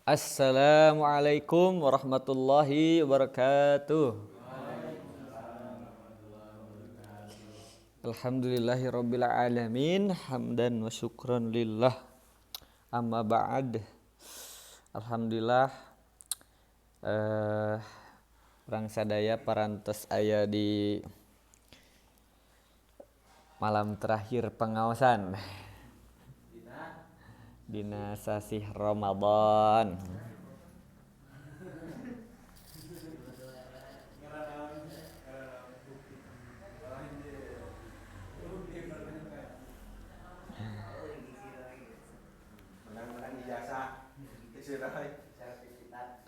Assalamualaikum warahmatullahi wabarakatuh. Alhamdulillahirabbil alamin, hamdan wa syukran lillah. Amma ba'd. Alhamdulillah urang sadaya parantos aya di malam terakhir pengaosan dina sasih Ramadan.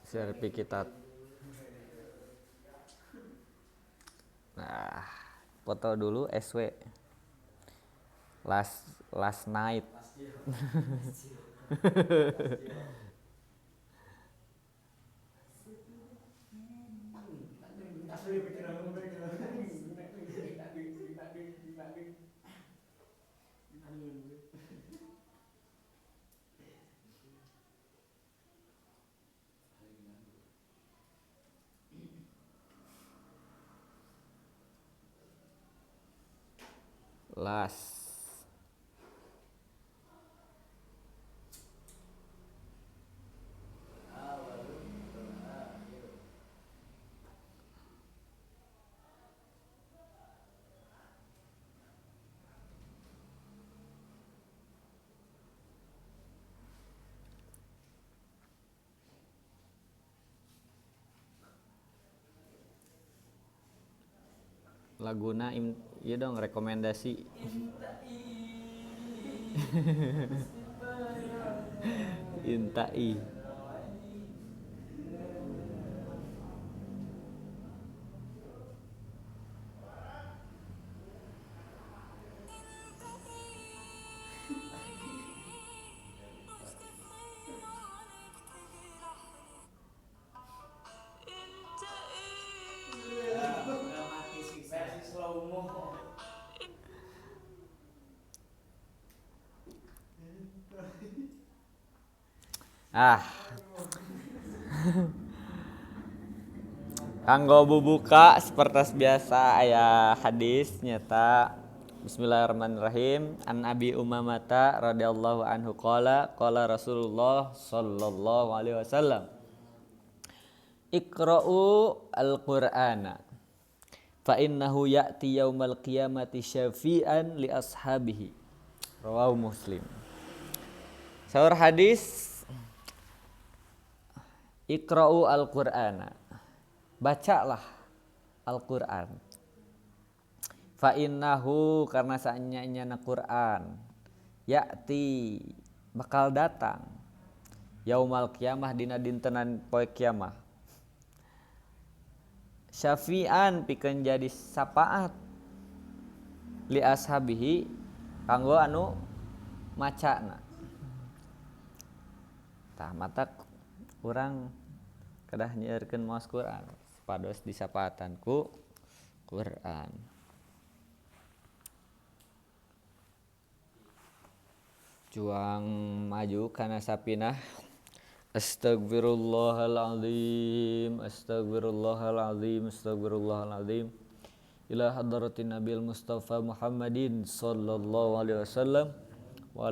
Sertifikat. Nah, foto dulu SW. Last night. Last. Laguna iya dong rekomendasi. Intai. Ah. Kanggo bubuka seperti biasa aya hadis nyata. Bismillahirrahmanirrahim. An Abi Umamata radhiyallahu anhu qala qala Rasulullah sallallahu alaihi wasallam, Iqra'u al-Qur'ana fa innahu ya'ti yaumal qiyamati syafi'an li ashabihi. Rawahu Muslim. Saur hadis, Iqra'u al-Qur'ana, bacalah Al-Qur'an. Fa innahu, karena saanya-nyana Qur'an, ya'ti, bakal datang, yaumal qiyamah, dina dintenan poe kiamah, syafi'an, pikeun jadi sapaat, li ashabihi, kanggo anu macana. Tah mata urang kedah nyiarkeun maos Quran supados disapaatan ku Quran. Juang maju kana sapinah. Astagfirullahalazim, astagfirullahalazim, astagfirullahalazim. Ila hadratin Nabil Mustafa Muhammadin sallallahu alaihi wasallam wa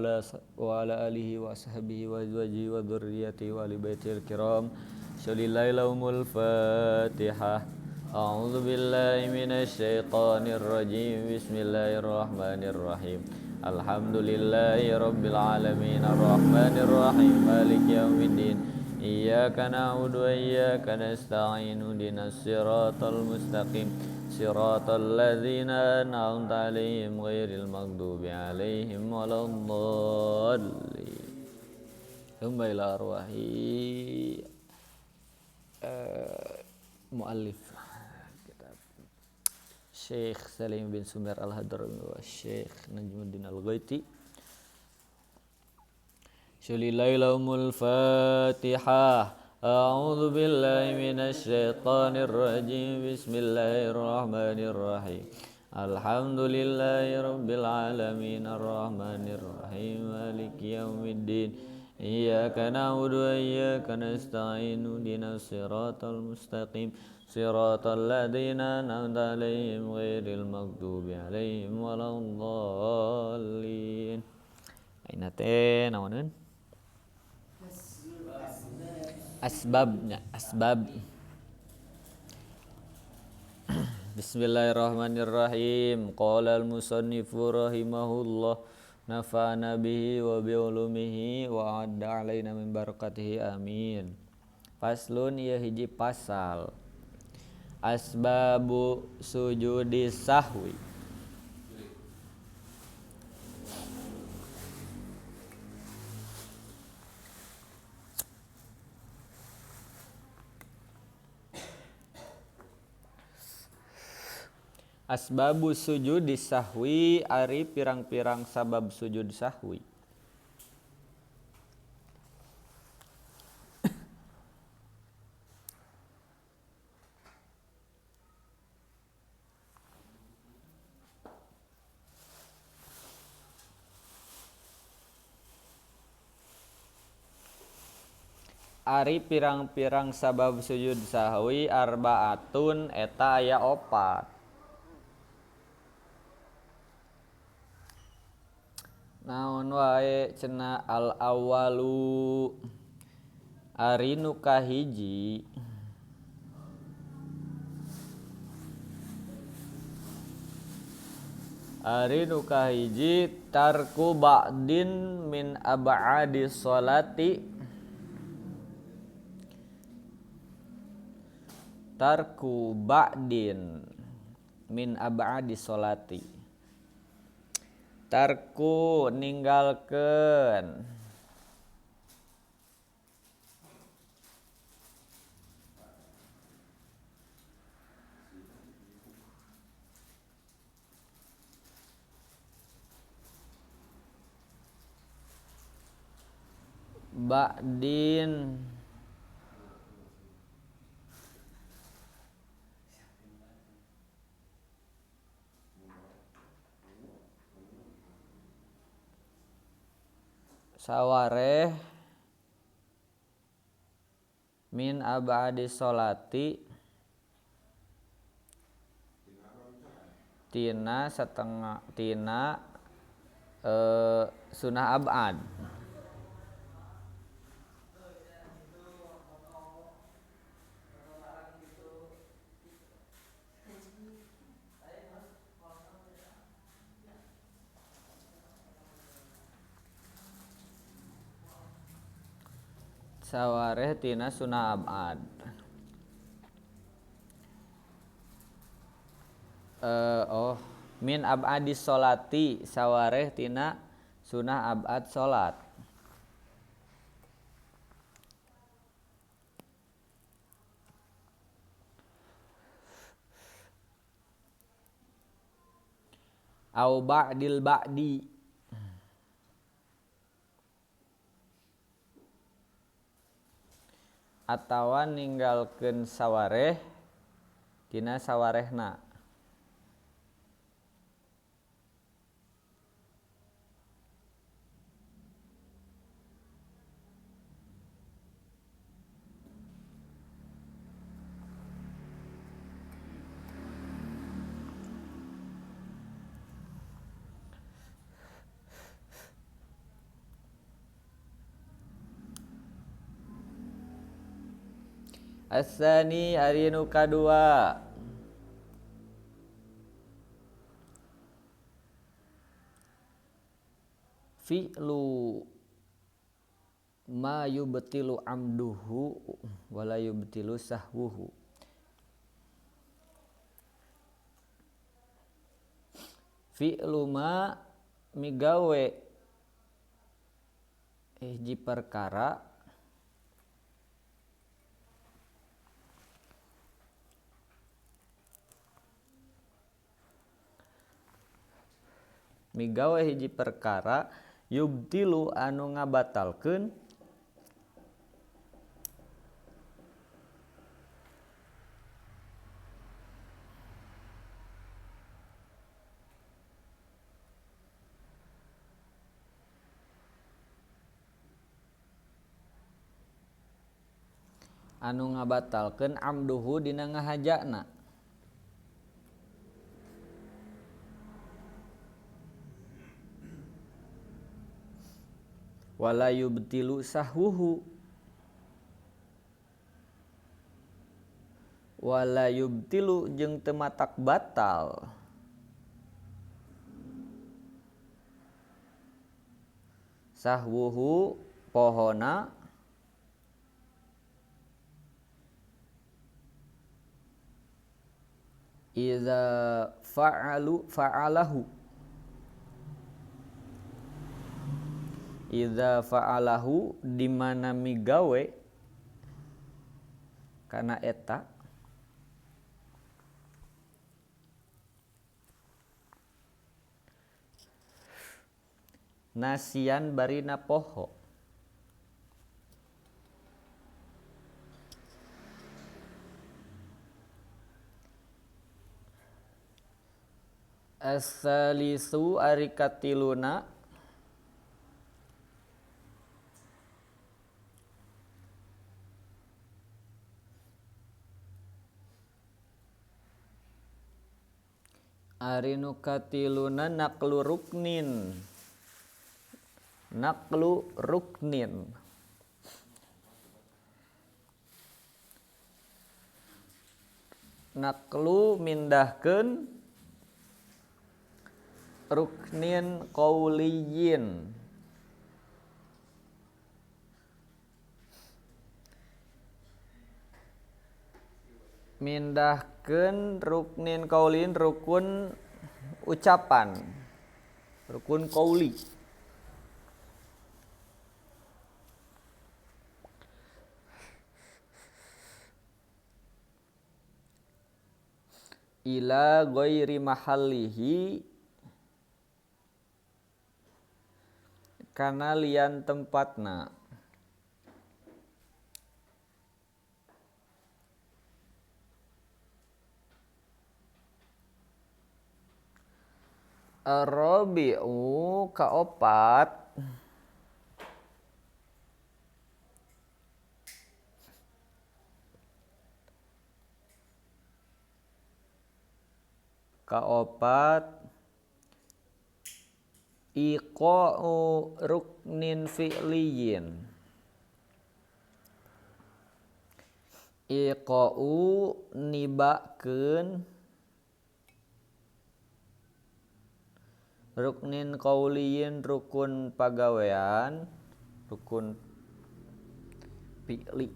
ala alihi wa sahbihi wa azwajihi wa dzurriyyatihi wa ali baitil kiram. Sallallahu Fatihah. A'udzu billahi minasyaitonir rajim. Bismillahirrahmanirrahim. Alhamdulillahi rabbil alamin arrahmanir rahim maliki yaumiddin. Iyyaka na'budu wa iyyaka nasta'in ihdinas siratal mustaqim siratal ladzina an'amta 'alaihim ghairil maghdubi 'alaihim waladdallin. Thumma ila arwahi muallif kitab Syekh Salim bin Sumer Al-Hadrami wa Syekh Najmuddin Al-Ghaiti. Syulilailahumul Fatihah. A'udzu billahi minasyaitonir rajim. Bismillahirrahmanirrahim. Alhamdulillahi rabbil alamin arrahmanir rahim maliki yaumiddin. Iyyaka na'budu wa iyyaka nasta'in ihdinas siratal mustaqim siratal ladzina an'amta 'alaihim ghairil maghdubi 'alaihim waladdallin. Ayeuna teh naoneun? Asbabnya, asbab. Bismillahirrahmanirrahim. Qala al-musannifu rahimahullah nafa'ana bihi wa bi ulumihi wa adda alaina min barakatihi amin. Faslun ieu hiji pasal. Asbabu sujudi sahwi. Asbabu sujudi sahwi ari pirang-pirang sabab sujud sahwi. Ari pirang-pirang sabab sujud sahwi arbaatun eta aya opat. Naon wae cenah al awalu ari nu kahiji tarku ba'din min ab'adi sholati tarku ba'din min ab'adi sholati tarku ninggalkeun ba'din sawareh min abadi sholati tina setengah tina sunah abad. Sawareh tina sunah abad. Min abadi sholati sawareh tina sunah abad sholat. Au ba'dil ba'di atawa ninggalkeun sawareh tina sawarehna. Asani ari nu kadua fi'lu ma yubtilu amduhu wala yubtilu sahwuhu. Fi'lu ma migawe hiji perkara migawe hiji perkara yubtilu anu ngabatalkeun Anu ngabatalkeun amduhu dina ngahajana. Wala yubtilu sahwuhu. Wala yubtilu jeung teu matak batal. Sahwuhu pohona iza fa'alu fa'alahu. Iza fa'alahu di mana migawe kana eta nasian barina poho. As-salisu ari katiluna ari nu katiluna naqlu ruknin. Naqlu ruknin. Naqlu mindahkeun ruknin qauliyin. Mindahkeun ruknin qauliyin rukun ucapan, rukun qauli. Ila ghairi mahallihi kana lian tempatna. Ar-rabi'u kaopat kaopat iqa'u ruknin fi'liyin. Iqa'u nibakeun ruknin qauliyin rukun pagawean, rukun fi'li.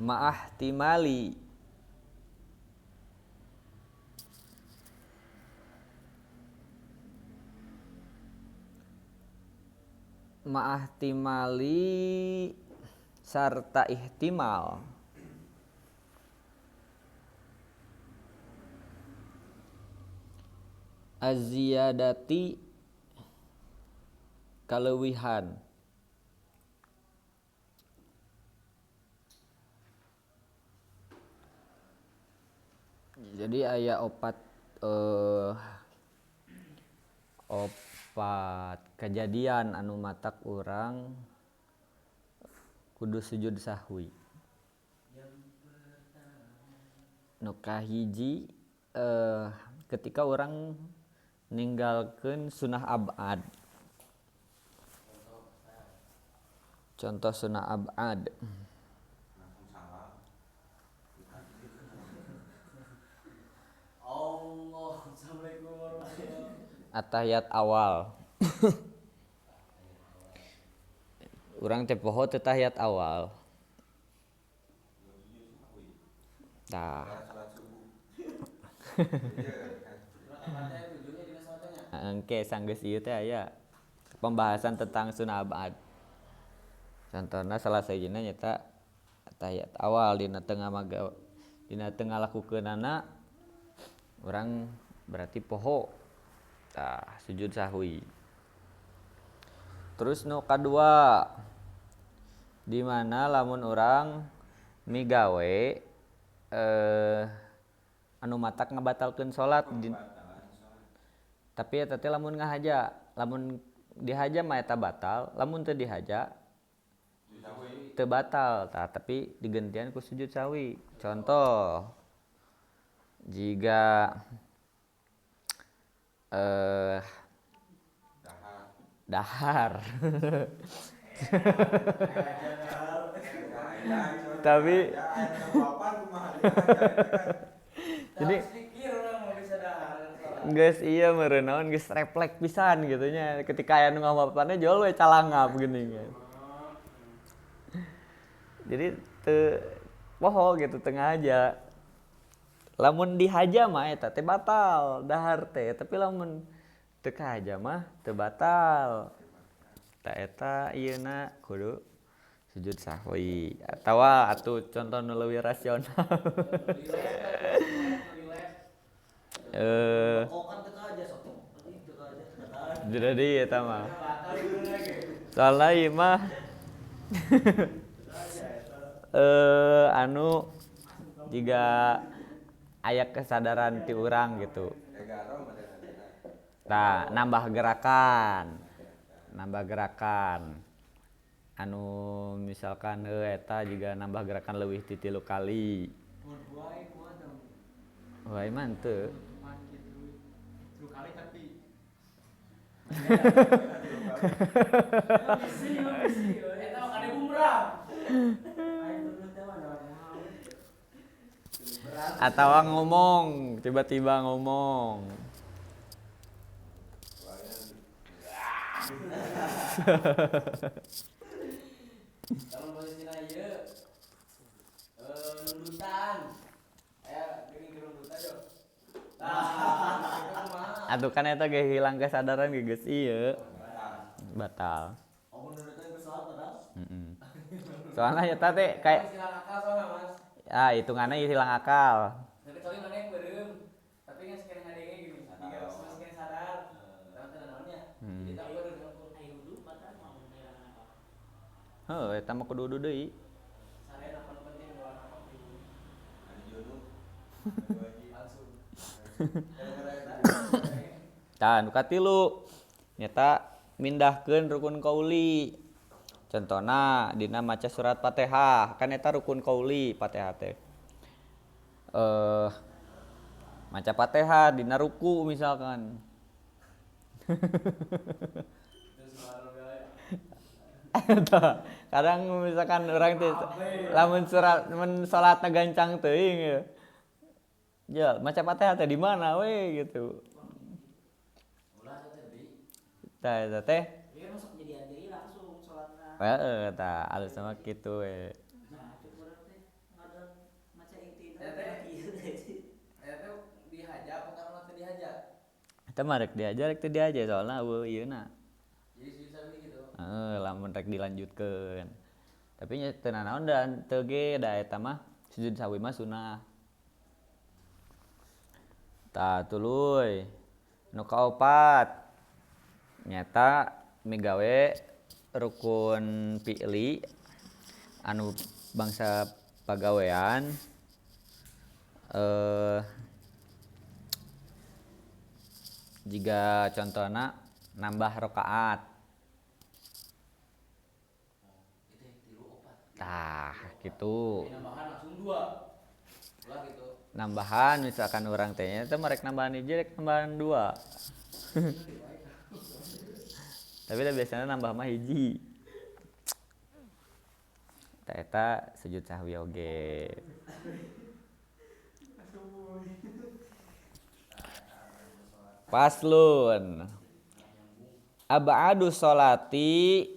Ma'ahtimali ma'ahtimali sarta ihtimal. Az-ziyadati kaleuwihan. Jadi aya opat opat kejadian anu matak urang kudu sujud sahwi. Nu kahiji ketika orang ninggalkeun sunah ab'ad. Contoh sunah ab'ad. Atahiyat awal. Urang teh poho teh tahiyat awal. Tah. Engke sanggeus ieu teh aya pembahasan tentang sunah ab'ad. Contohna salah sahijina nyaeta tahiyat awal dina tengah maga dina tengah lakukeunana urang berarti poho. Tah sujud sahwi. Terus nu kadua di mana lamun urang migawe anu matak ngabatalkeun salat tapi eta teh lamun ngahaja, lamun Dihaja mah eta batal, lamun teu dihaja teu batal, tah tapi digentian ku sujud sahwi. Contoh jika dahar. Tapi jadi geus iya meureun naon geus refleks pisan gitu nya ketika aya nu ngawapanna jol we calangap geuning. Jadi teu poho gitu tengah aja. Lamun dihaja mah eta teh batal dahar teh, tapi lamun teu kahaja mah teu batal. Ta eta ieuna kudu sujud sahwi atawa atuh contoh nu leuwih rasional. Jadi eta mah. Soalna ieu mah anu jiga aya kesadaran ti urang gitu. Tah nambah gerakan. Nambah gerakan. Anu misalkan eta jiga nambah gerakan leuwih ti 3 kali. Wae mah henteu. Kali tapi atau ngomong tiba-tiba ngomong. Kalau posisinya ieu nundutan. Aya geuning nundutan yo. Atuh kan eta ge hilang kesadaran ge geus ieu. Batal. Oh, nundutan geus salat padahal. Heeh. Soalna eta teh kayak hilang akal soalna, Mas. Ah, hitunganna hilang akal. Nah, kecuali mana yang beureum, tapi geus kena ngadenge gini. Geus kena sadar. Tah teh naonnya. Jadi tak beureum. Ayo wudu batal mah mun hilang akal. Heuh, eta mah kudu wudu deui. Sare naon penting ulah kopi. Anu jono. Langsung. Tah nu katilu nyata mindahkeun rukun qauli. Contohna dina maca surat Fatihah, kan eta rukun qauli Fatihah teh. Maca Fatihah dina ruku misalkan. Kadang misalkan urang teh lamun surat mun salatna gancang teuing ya. Ya, maca Fatihah teh di mana we gitu. Tah eta teh. Ieu masuk jadi deui langsung salatna. Heeh, tah alus mah kitu we. Nah, cuk urang teh ngadan maca intina. Eta teh dihaja apa karena teh dihaja? Eta mah rek dihaja rek teu dihaja soalna eueuh ieuna. Jadi sujud sahwi gitu. Heeh, lamun rek dilanjutkeun. Tapi nya teu nanaon dan teu ge da eta mah sujud sahwi mah sunah. Tah tuluy nu kaopat nyata migawe rukun fi'li anu bangsa pagawean jika contohna nambah rakaat. Tah gitu. Nambahan langsung 2. Ulah gitu. Nambahan misalkan urang teh nya teh merek nambahan hiji rek nambahan 2. Tapi dah biasanya nambah mah hiji. Tah eta sujud sahwi oge. Faslun. Ab'adu sholati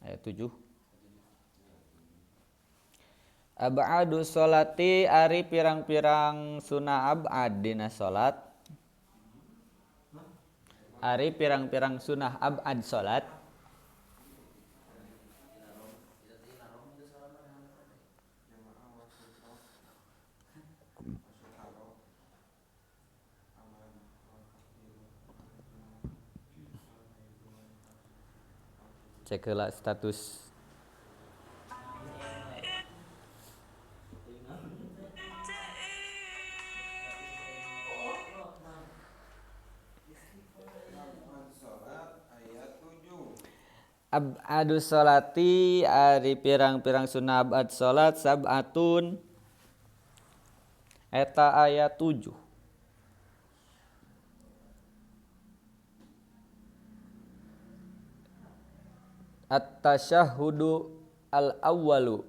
ayat 7. Ab'adu sholati ari pirang-pirang sunah ab'ad dina salat. Ari pirang-pirang sunah ab'ad salat. Cek heula status. Abadu sholati ari pirang-pirang sunnah abad sholat sab'atun eta aya 7. At-tasyahhudu al-awwalu.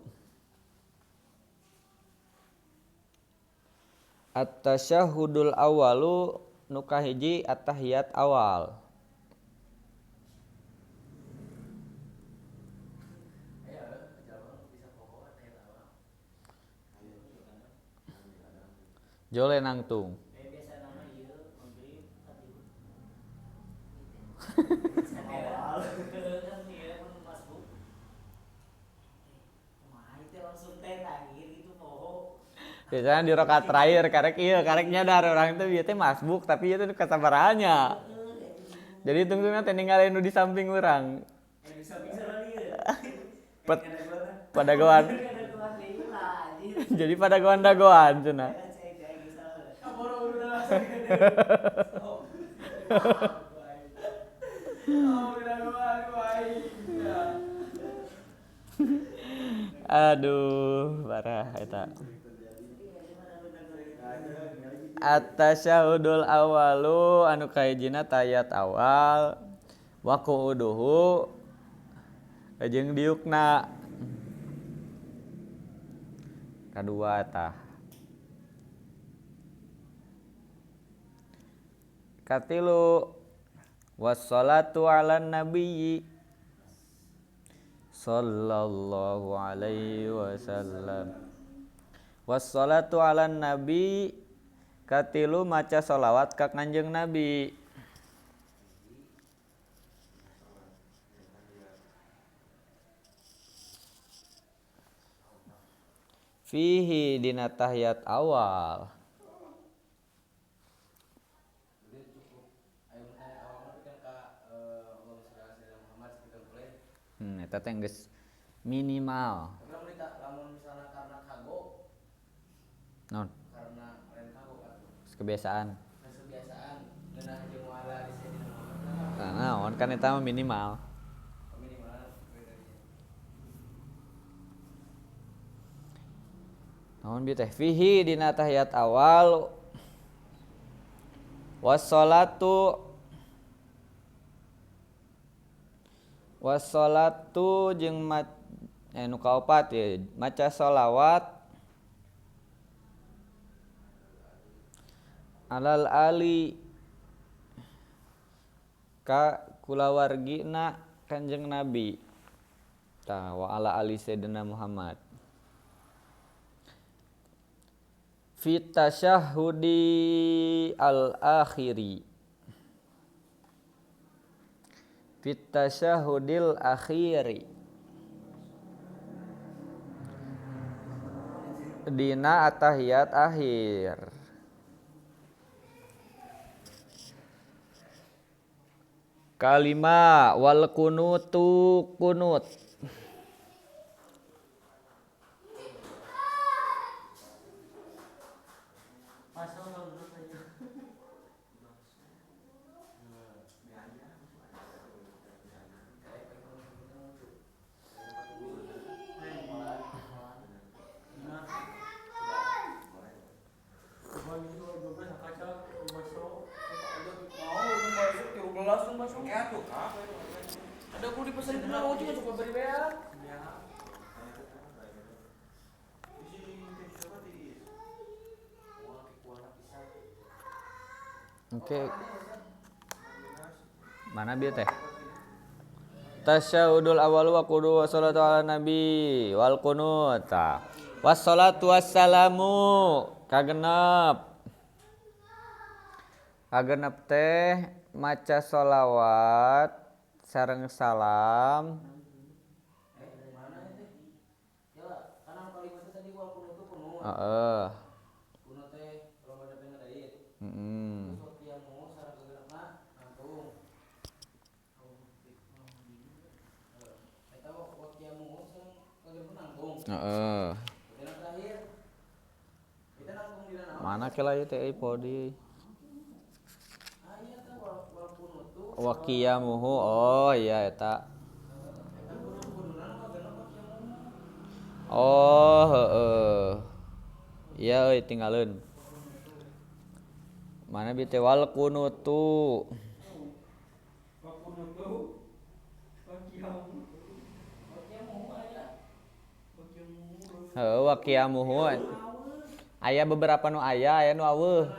At-tasyahhudul awwalu nu kahiji at-tahiyat awal. Jole nangtung. Biasanya di rokat terakhir karek ieu karek nyadar orang itu bieu teh masbuk tapi ieu teh kasabarahannya. Jadi tungtungna teh ninggalin nu di samping urang. Padagoan. Jadi padagoan dagoan cenah. Aduh, parah eta. At-tasyahudul awalu anu kahijina tayat awal wa qu'uduhu jeung diukna. Kadua tah. Katilu wassalatu ala nabiyyi sallallahu alaihi wasallam. Wassalatu ala nabi katilu maca sholawat ka Kanjeng Nabi. Fihi dina tahiyat awal. Eta teh geus minimal. Lamun misalna karena kago. Naon? Karena lain kago kan. Kebiasaan. Kebiasaan ngeunah jeung wala di Sayyidina Muhammad. Nah, naon kan eta mah minimal. Minimal. Naon bieu teh fihi dina tahiyat awal wassalatu wassalatu jeung nu kaopat ye maca sholawat alal ali ka kulawargina Kanjeng Nabi tah wa ala ali Sayyidina Muhammad fi tasyahhudi al akhiri fi tasyahhudil akhiri dina atahiyat akhir. Kalima wal kunutu kunut. Ada aku dipesan itu lah, juga coba beri bayar. Oke. Mana bieu teh? Tasyahudul awal wa qudu wa salatu ala nabi wal qunut. Wassalatu wassalamu kagenep. Kagenep teh maca sholawat sareng salam. Mana teh? Ya, kana kalimatnya tadi wal qunut kunut. Heeh. Kunut teh loba da pengadait. Heeh. Terus qiyamu sareng kagenepna nangtung. Eta wa qiyamu sareng kagenepna nangtung. Heeh. Dina terakhir kita nangtung dina naon? Mana kela ieu teh podi? Wa qiyamuhu oh iya eta. Oh, heeh. Iya euy tinggalin. Mana bi teh wal kunutu. Heuh wa qiyamuhu. Aya beberapa nu aya, aya nu aweuh.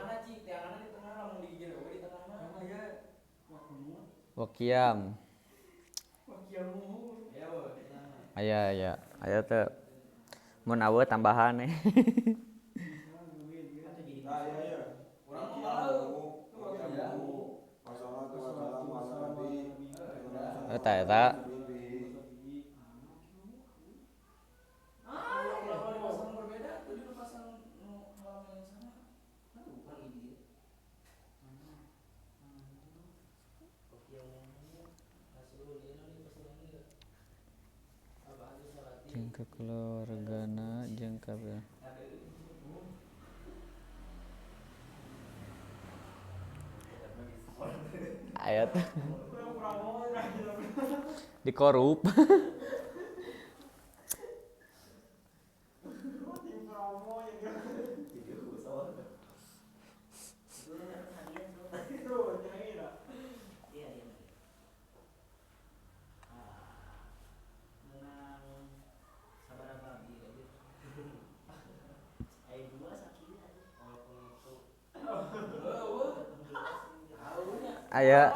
Wa qiyam. Aya aya, aya teh mun aweuh tambahan eh. Eta eta. Jeung ka keluargana jeung kabeh. Ayat dikorup. Aya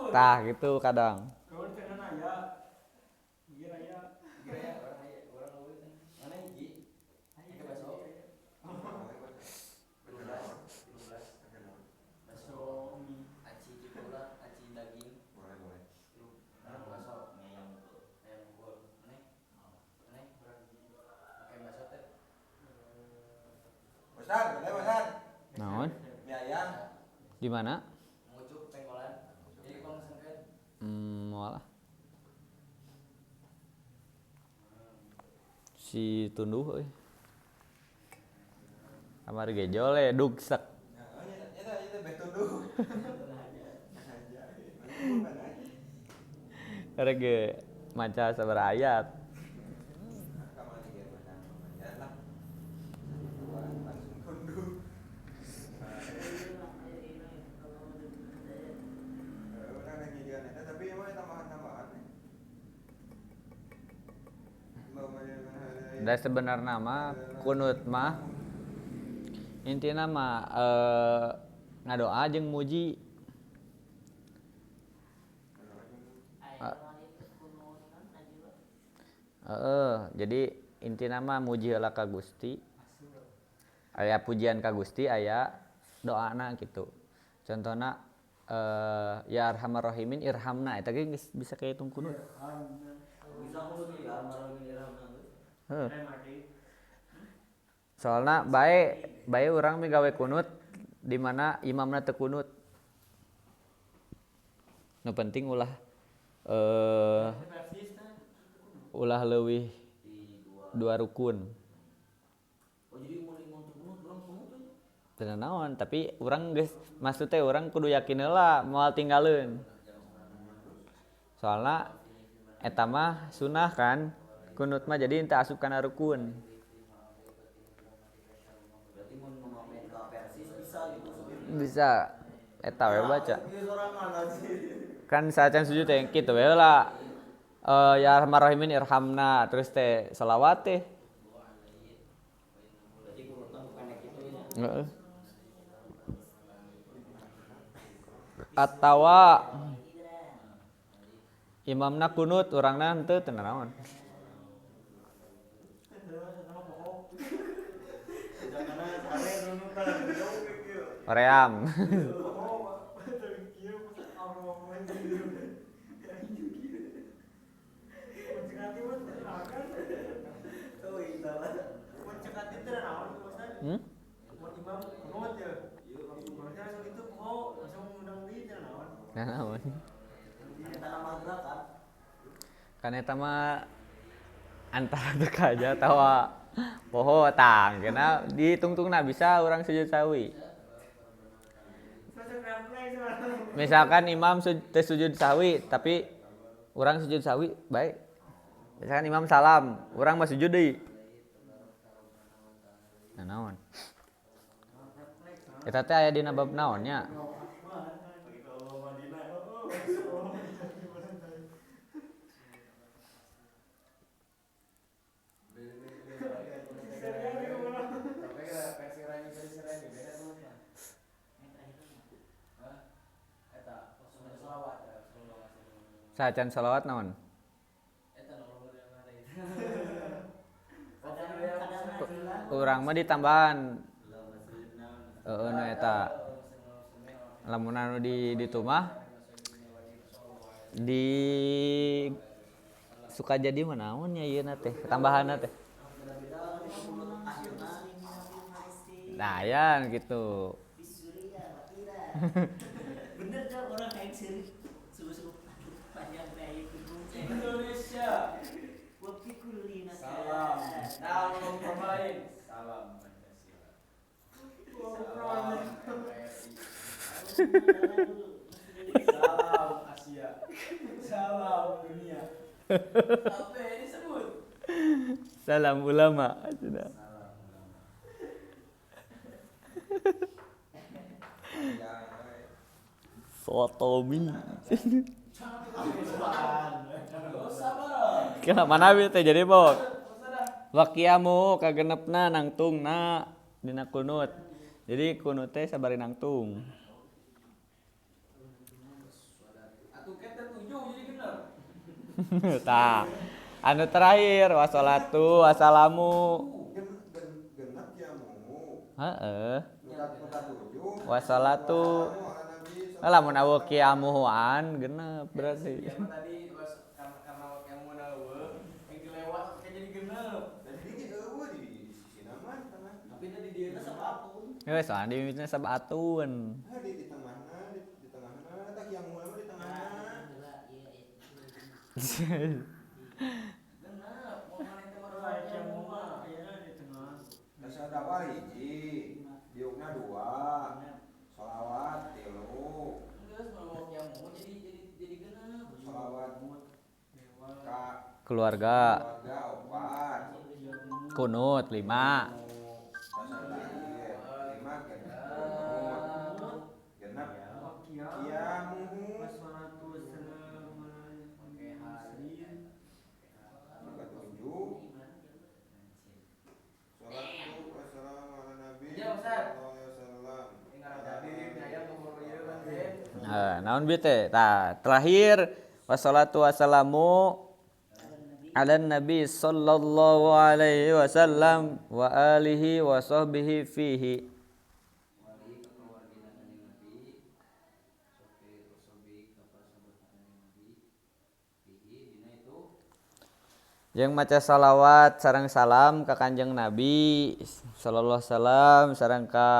tah gitu kadang. Naon? Di mana? Moal. Si tunduh euy. Kamari ge jole dugsek. Rek ge maca sabaraha ayat. Da sebenarna mah kunut mah intina mah ngadoa jeung muji. Jadi intina mah muji heula ka Gusti. Aya pujian ka Gusti, aya doana gitu. Contohna ya arhamar rahimin irhamna eta ge geus bisa kahitung kunut. Heeh. Soalna bae bae urang migawe kunut di mana imamna teu kunut. Nu penting ulah ulah leuwih dua rukun. Teu naon, tapi urang geus maksud teh urang kudu yakin heula moal tinggaleun. Soalna eta mah sunah kan. Kunut mah jadi teu asup kana rukun. Bisa eta we baca. Kan saacan sujud teh kitu we heula. Ya arhamar rahimin irhamna terus teh selawat teh. Heeh. Atawa imamna kunut urangna henteu teu naon. Oream. Hmm? Naon? Kan eta mah antara teu kaja atawa poho tang kena ditungtungna bisa urang sujud sahwi. Misalkan imam teu sujud sahwi tapi urang sujud sahwi baik. Misalkan imam salam, urang mah sujud deui. Nah, naon? Eta teh aya dina bab naon nya? Sacan sholawat naon? Urang mah ditambahan. Heeh nu eta. Lamun anu di ditu mah di suka jadi mah naon nya ieu na teh, tambahanna teh. Nah, ya gitu. Bener dah orang kayak seri subuh-subuh panjang kayak Indonesia. Salam. Salam pemain. Salam Pancasila. Salam NKRI. Salam Asia. Salam dunia. Apa yang disebut? Salam ulama. Sudah. Salam ulama. Sotomi. Kenapa mana teh jadi bok? Wakiamu kagenepna nangtungna dina kunut. Jadi kunut teh sabari nangtung. Tah. Anu terakhir wassalatu wassalamu. Genep kiamu. Heeh. Wassalatu. Wassalatu. Lamun aweuh kiamuan genep berarti. Ya tadi karena kiamu eueuh, yang dilewat kayak jadi genep. Tadi ge eueuh di sisi mah tengah. Tapi tadi dia sabatun. Geus soalna di mimitina sabatun. Hah di tengahna, di tengahna eta kiamu mah di tengahna. Genep, mau mana teh mah kiamu mah. Di tengah. Tasawuf hiji, diukna dua. Sholawat tilu. Geus mau kiamu jadi genep. Sholawat ka keluarga. Keluarga opat. Kunut 5. Lima genep. Genep. Kiamuhu. Ketujuh. Sholatu wassalamu ala nabi. Sallallahu alaihi wasallam. Naon bieu teh? Tah, terakhir wassalatu wassalamu ala nabi sallallahu alaihi wasallam wa alihi wa sahbihi fihi. Jeung maca salawat sareng salam ka Kanjeng Nabi sallallahu alaihi wasallam sareng ka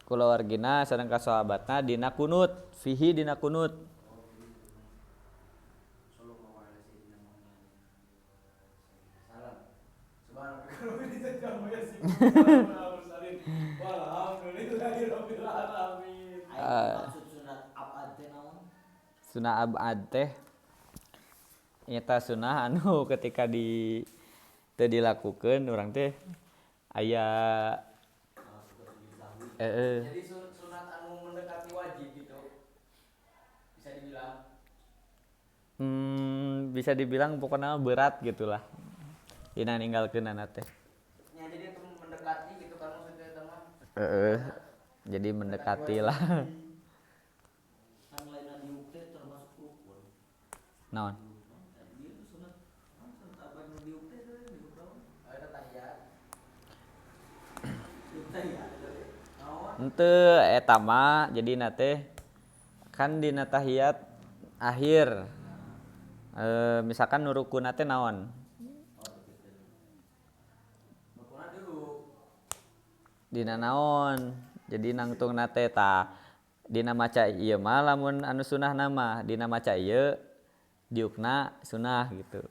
kulawargina sareng ka sahabatna dina kunut fihi dina kunut. Sunat abad teh nyata sunah anu ketika di teu dilakukeun urang teh aya Jadi sunat anu mendekati wajib gitu. Bisa dibilang. Bisa dibilang pokoknya berat gitulah. Dina ninggalkeunana teh. Ya jadi itu mendekati gitu kan maksudnya eta mah. Heeh. Jadi mendekati lah. Kan lain diuk teh termasuk rukun. Naon? Sunat sunat abad nu diuk teh diuk naon? Eta tahiyat. Diuk tahiyat. Henteu eta mah jadina teh kan dina tahiyat akhir. Misalkan nu rukunna teh naon? Rukunna dulu. Dina naon? Jadi nangtungna teh tah dina maca ieu mah lamun anu sunahna mah dina maca ieu diukna sunah gitu.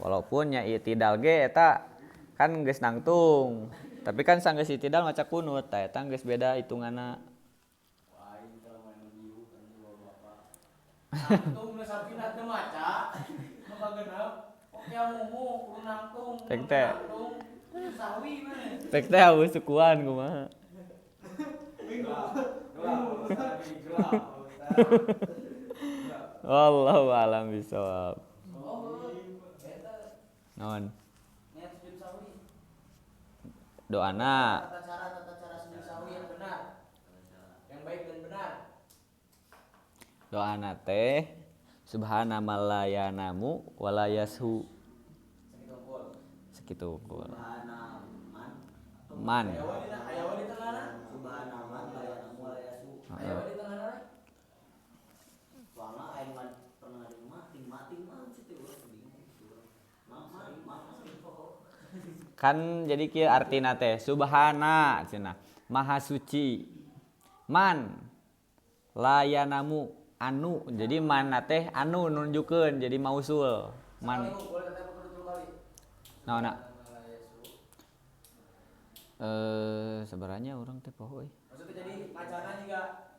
Walaupun nya i'tidal ge eta kan geus nangtung. Tapi kan sanggeus itidal maca kunut, tah eta geus beda hitunganna. Wah, ini kalau main diu kan bapak. Nangtung nu sapina teu maca. Nu kagenep. Oke mumu kudu nangtung. Tek teh. Sawi mah. Tek teh haus sukuan kumaha. Wallahu a'lam bishawab. Naon? Niat sujud sahwi. Doana. Tata cara sujud sahwi yang benar. Yang baik dan benar. Doana teh subhana man la yanamu wa la yashu. Sakitu unggul. Subhana man. Man. Aya di tengahna. Subhana man la yanamu wa la yashu. Aya di tengahna. Soalna aing mah pernah di rumah ting mah situ urang bingung urang. Mama. Kan jadi kieu artina teh subhana cenah maha suci. Man la yanamu anu, jadi man teh anu nunjukeun jadi mausul. Man. Naon? Sebenarnya urang teh poho euy. Maksudnya jadi macana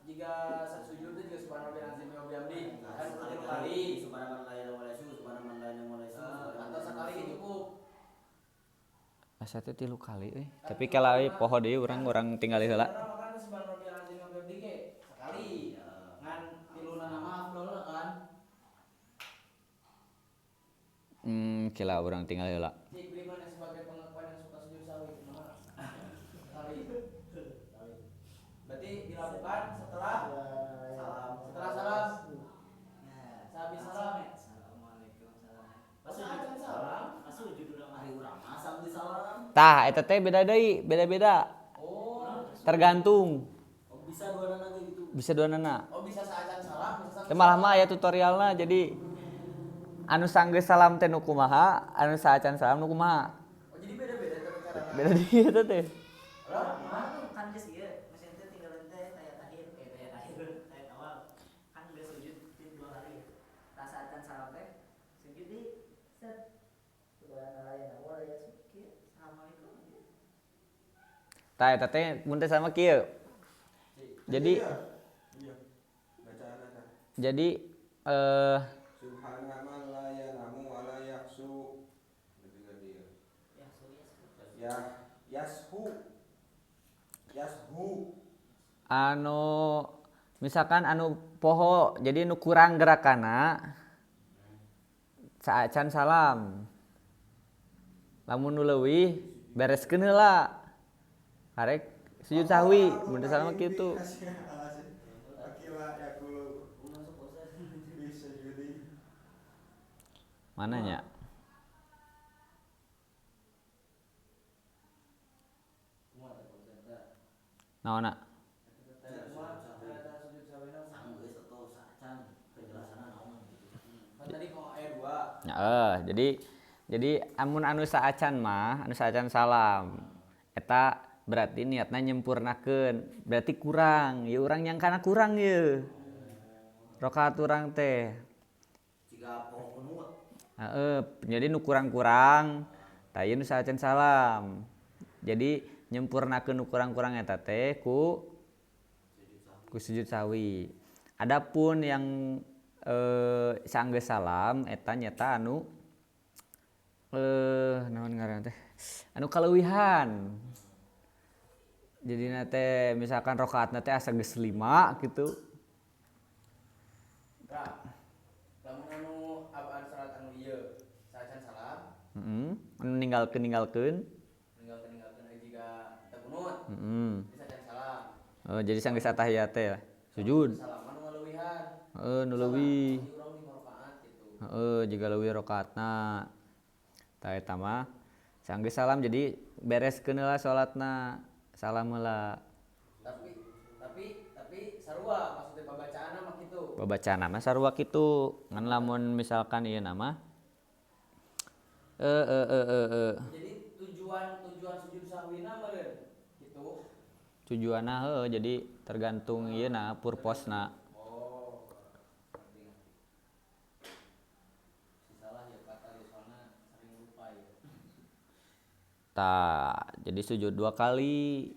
jika sujud teh juga subhana rabbil azim wa bihamdi kan tilu kali subhana man la yanamu wa la yashu, subhana man la yanamu wa la yashu. Atau sekali cukup. Asa teh tilu kali euy. Tapi kala euy poho deui urang tinggali heula. Kan subhana rabbil azim wa bihamdi ge sekali. Ngan tiluna mah afdolna kan. Kila urang tinggal heula. Cik beli mana sebagai pengakuan yang suka sujud sahwi kumaha? Sekali. Berarti dilakukan setelah salam. Setelah salam. Sehabis salam. Assalamualaikum salam. Pas salam. Pas sujud urang hari urang mah sambil salam. Tah eta teh beda deui, beda-beda. Oh. Tergantung. Oh, bisa dua nana gitu. Bisa dua nana. Oh, bisa saacan salam, bisa Teh malah mah aya tutorialna jadi anu sanggeus salam teh nu kumaha, anu saacan salam nu kumaha. Oh, jadi beda-beda cara. Beda deui eta teh. Lah, kumaha? Kan geus ieu, mesin teh tinggal teh tayat akhir, tayat awal. Kan geus sujud dua kali. Tah saacan salam teh sujud di set. Subhanallah ya wa la yasuk. Assalamualaikum. Tah eta teh mun teh sama kieu. Jadi iya. Bacaanna. Jadi subhana man la yanamu wa la yahsu. Ya, yashu. Yashu. Anu misalkan anu poho jadi nu kurang gerakanna saacan salam. Lamun nu leuwih bereskeun heula. Karek sujud sahwi mun teu salam kitu. Mananya? Naonna? Ya, jadi amun anu saacan mah, anu saacan salam eta berarti niatna nyempurnakeun, berarti kurang. Ya urang yang kana kurang ye. Rakaat urang teh. Jiga poho kunut. Heeh, jadi nu kurang-kurang tah ieu nu saacan salam. Jadi nyempurnakeun nu kurang-kurang eta teh ku sujud sahwi. Adapun yang sanggeus salam eta nyata anu naon ngaranna teh? Anu kaleuwihan. Jadina teh misalkan rakaatna teh asa geus 5 gitu. Tah. Lamun anu abaan salat anu ieu saacan salam. Heeh, anu ninggalkeun. Ninggalkeun jiga teu kunut. Heeh. Saacan salam. Oh, jadi sanggeus atahiyat teh sujud. Salaman nu ngaleuwihan. Heeh, nu leuwih. Urang 5 rakaat gitu. Heeh, jiga leuwih rakaatna. Tah eta mah sanggeus salam jadi bereskeun heula salatna. Salam heula. Tapi sarua maksudnya babacaanna mah kitu. Babacaanna mah sarua kitu. Ngan lamun misalkan ieu na mah Jadi tujuan sujud sahwina meureun kitu. Tujuanna heuh jadi tergantung ieu na purposna. Oh. Si salah ya kata ya soalna sering lupa ya. Tah, jadi sujud dua kali.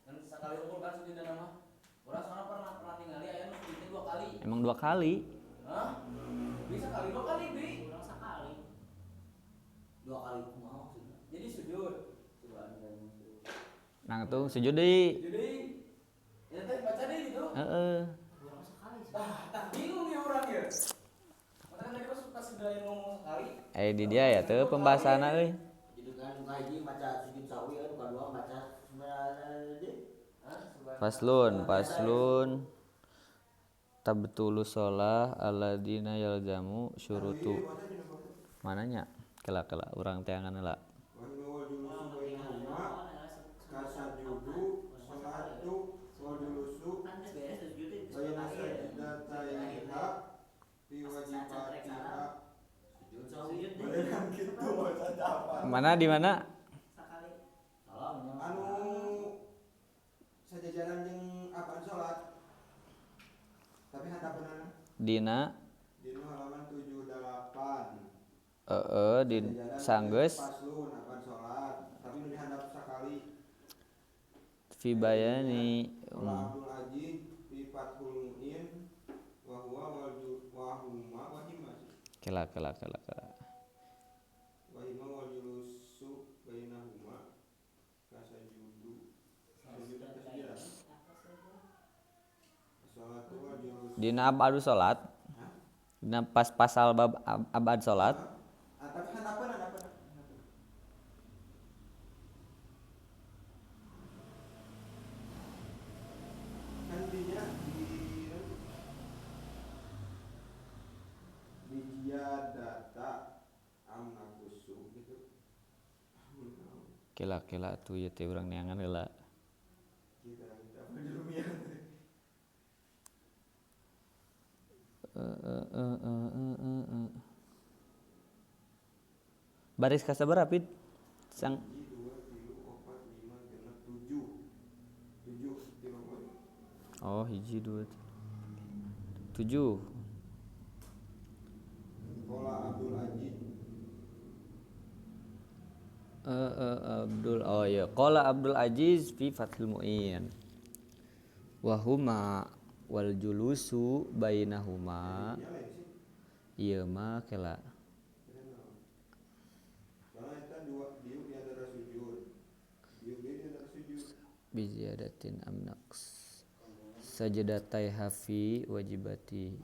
Kan sekali ukur kan sujudna mah. Urang soalna pernah pernah ningali aya nu sujudnya dua kali. Emang dua kali? Hah? Bisa kali dua kali, Bi. Urang sekali. Dua kali kumaha maksudna? Jadi sujud. Nangtung sujud deui. Sujud deui. Ya teh baca deui gitu. Heeh. Urang sekali sih. Tah, tah bingung ya urang ya. Makanya tadi pas pas sudah ngomong sekali. Eh di dia ya tuh pembahasanna euy. Jadi kan nu kahiji maca sujud sahwi kan nu kadua maca subhanallah. Faslun, faslun. Tabtulu sholah alladzina yalzamu syurutu. Mananya? Kela-kela urang teangan heula. Wa wal julusu bainahuma kasajudu salatu wal julusu Kan geus beres sujud teh. baina sajdataiha fi wajibatiha. Sujud sahwi. Sujud deui. Barengan kitu maca apa? Mana di mana? Sekali. Salamnya. Anu sajajaran jeung apaan salat? Tapi handapeunana Dina dina halaman 78. heeh di Sajajaran sanggeus faslun apaan salat, tapi nu dihandap sakali. fi bayani Qala Abdul Aziz fi Fathul Muin wa huwa wal wa huma wa hima sih. Kela kela kela kela. Wa hima wal julusu bainahuma kasajudu sujud kasujudan. Salatu wal julusu. Dina abadu salat. Hah? Dina pas pasal bab abad salat. Ah, tapi handapeun handapeun. Kan dinya di data amnakusu gitu. Kela kela atuh ieu teh urang neangan heula. Kita kita berjumian. Baris kasabaraha Pit? Sang 1 2 3 4 5 6 7. 7 di bawah. Oh, hiji dua tujuh. Qala Abdul Aziz Abdul oh ya qala Abdul Aziz fi Fathul Muin. Wa huma wal julusu bainahuma. Iya lain sih. Ieu mah kela. Soalnya eta dua diuk di antara sujud. Diuk deui di antara sujud. Biziyadatin amnaqs. Sajdatai hafi wajibati.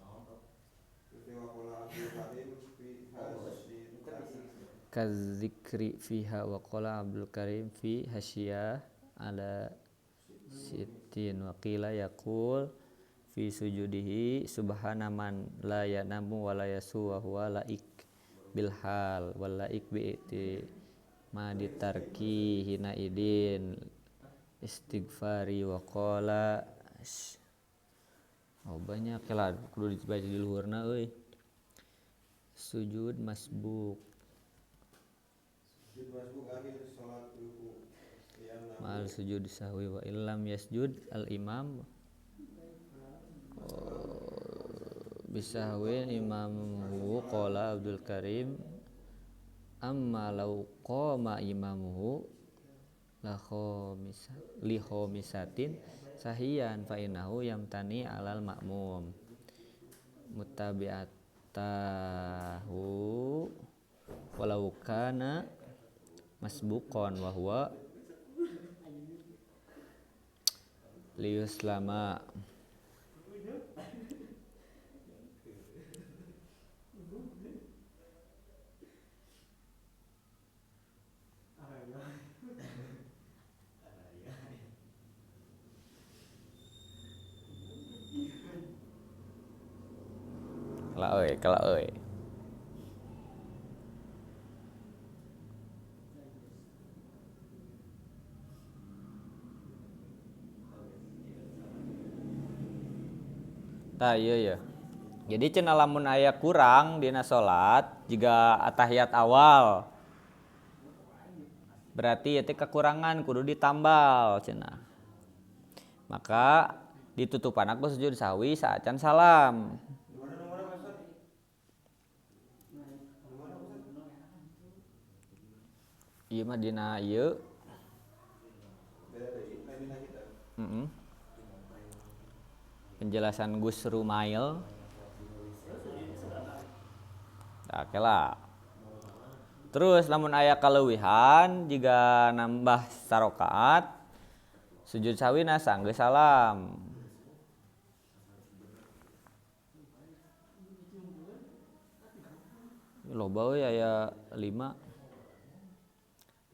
Terus wa qala Abdul Karim fi hasyita. Kadzikri fiha wa qala Abdul Karim fi hasyiyah ala sittin wa qila yaqul fi sujudihi subhana man la yanamu wa la yasu wa huwa laik bil hal wal laik bi iti ma ditarki hina idin istighfari wa qala. Oh banyak lah kudu dibaca di luhurna euy. Sujud masbuk. Sujud masbuk akhir salat ruku. Ma'al sujud sahwi wa illam yasjud al imam bisahwin imamuhu qala Abdul Karim amma law qama imamuhu la khamisa li khamisatin sahiyan fa innahu yamtani alal ma'mum mutabi'atahu walau kana masbuqan wa huwa liyuslama. Kela euy, kela euy. Tah ieu ya. Jadi cenah lamun aya kurang dina salat jiga atahiyat awal. Berarti ieu teh kekurangan kudu ditambal cenah. Maka ditutupan aku sujud sahwi saacan salam. Ieu mah dina ieu. Beda deui lain dina kita. Heeh. Penjelasan Gus Rumail. Nah, oke lah. Terus lamun aya kaleuwihan jika nambah sarokaat sujud sahwina sanggeus salam. Loba euy aya 5.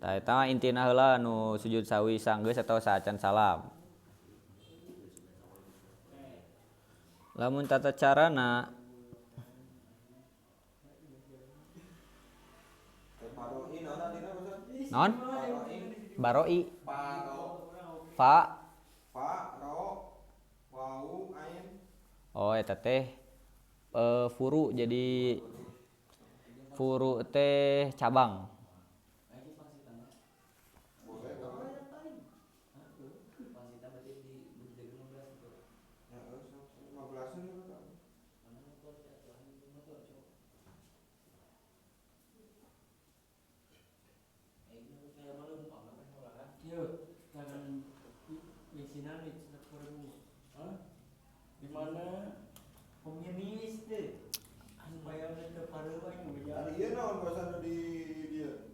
Tah eta mah intina heula nu sujud sahwi sanggeus atawa saacan salam. Lamun tata carana non baroi fa fa ro wau ain. Oh eta teh furu, jadi furu teh cabang.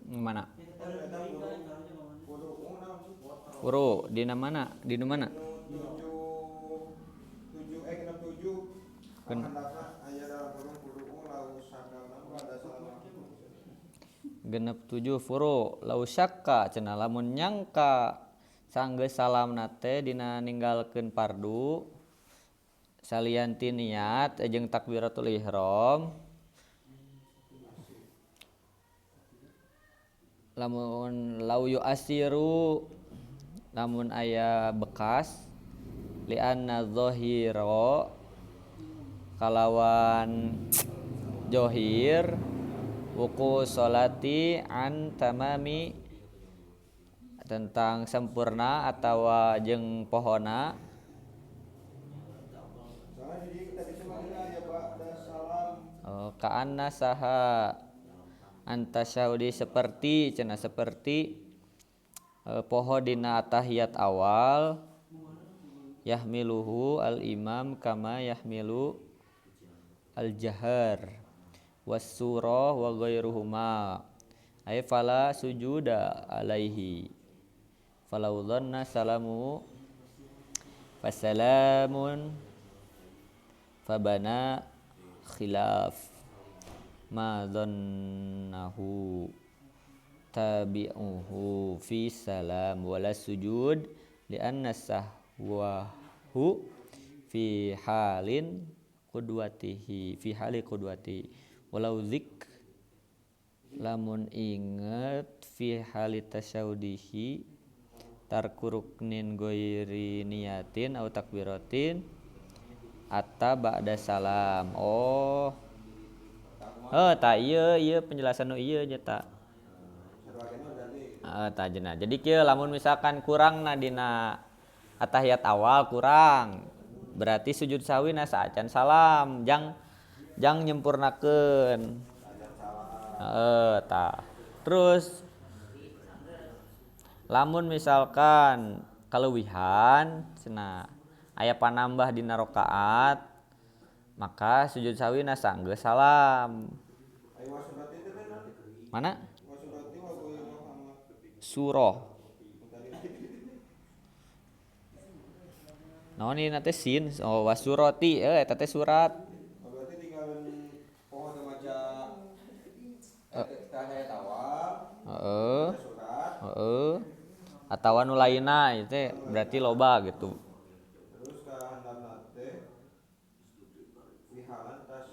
Mana? Furu dina mana? Dina mana? 7 67. Genep 7 furu lau syakka cenah lamun nyangka sanggeus salamna teh dina ninggalkeun fardu salian ti niat jeung takbiratul ihram lamun lau yu'asiru lamun aya bekas li'anna zahira kalawan johir wuku sholati an tamami tentang sempurna atawa jeung pohona. Oh, ka'anna saha antasyahudi seperti cenah seperti poho dina atahiyat awal yahmiluhu al imam kama yahmilu al jahar was-surah wa ghairuhuma ay fala sujuda alaihi falau dhanna salamu fasalamun fabana khilaf ma dhannahu tabi'uhu fi salam wala sujud li'anna sahwahu fi halin qudwatihi fi hali qudwati walau zik lamun inget fi hali tasyaudihi tarku ruknin ghairi niyatin au takbiratin atta ba'da salam. Oh. Oh, ta ieu ieu penjelasan nu ieu nya ta. Heeh, ta jenah. Jadi kieu lamun misalkan kurangna dina atahiyat awal kurang, berarti sujud sahwina saacan salam, jang jang nyempurnakeun. Heeh, ta. Terus lamun misalkan kaleuwihan cenah aya panambah dina rakaat maka sujud sahwina sanggeus salam. Mana? Surah. Naon ieu teh sin? Oh, wasurati eta teh surat. Berarti tinggal poho teu maca tahiyat awal. Heeh. Surat. Heeh. Atawa nu lainna ieu teh berarti loba gitu. Terus ka handapna teh wihalan tas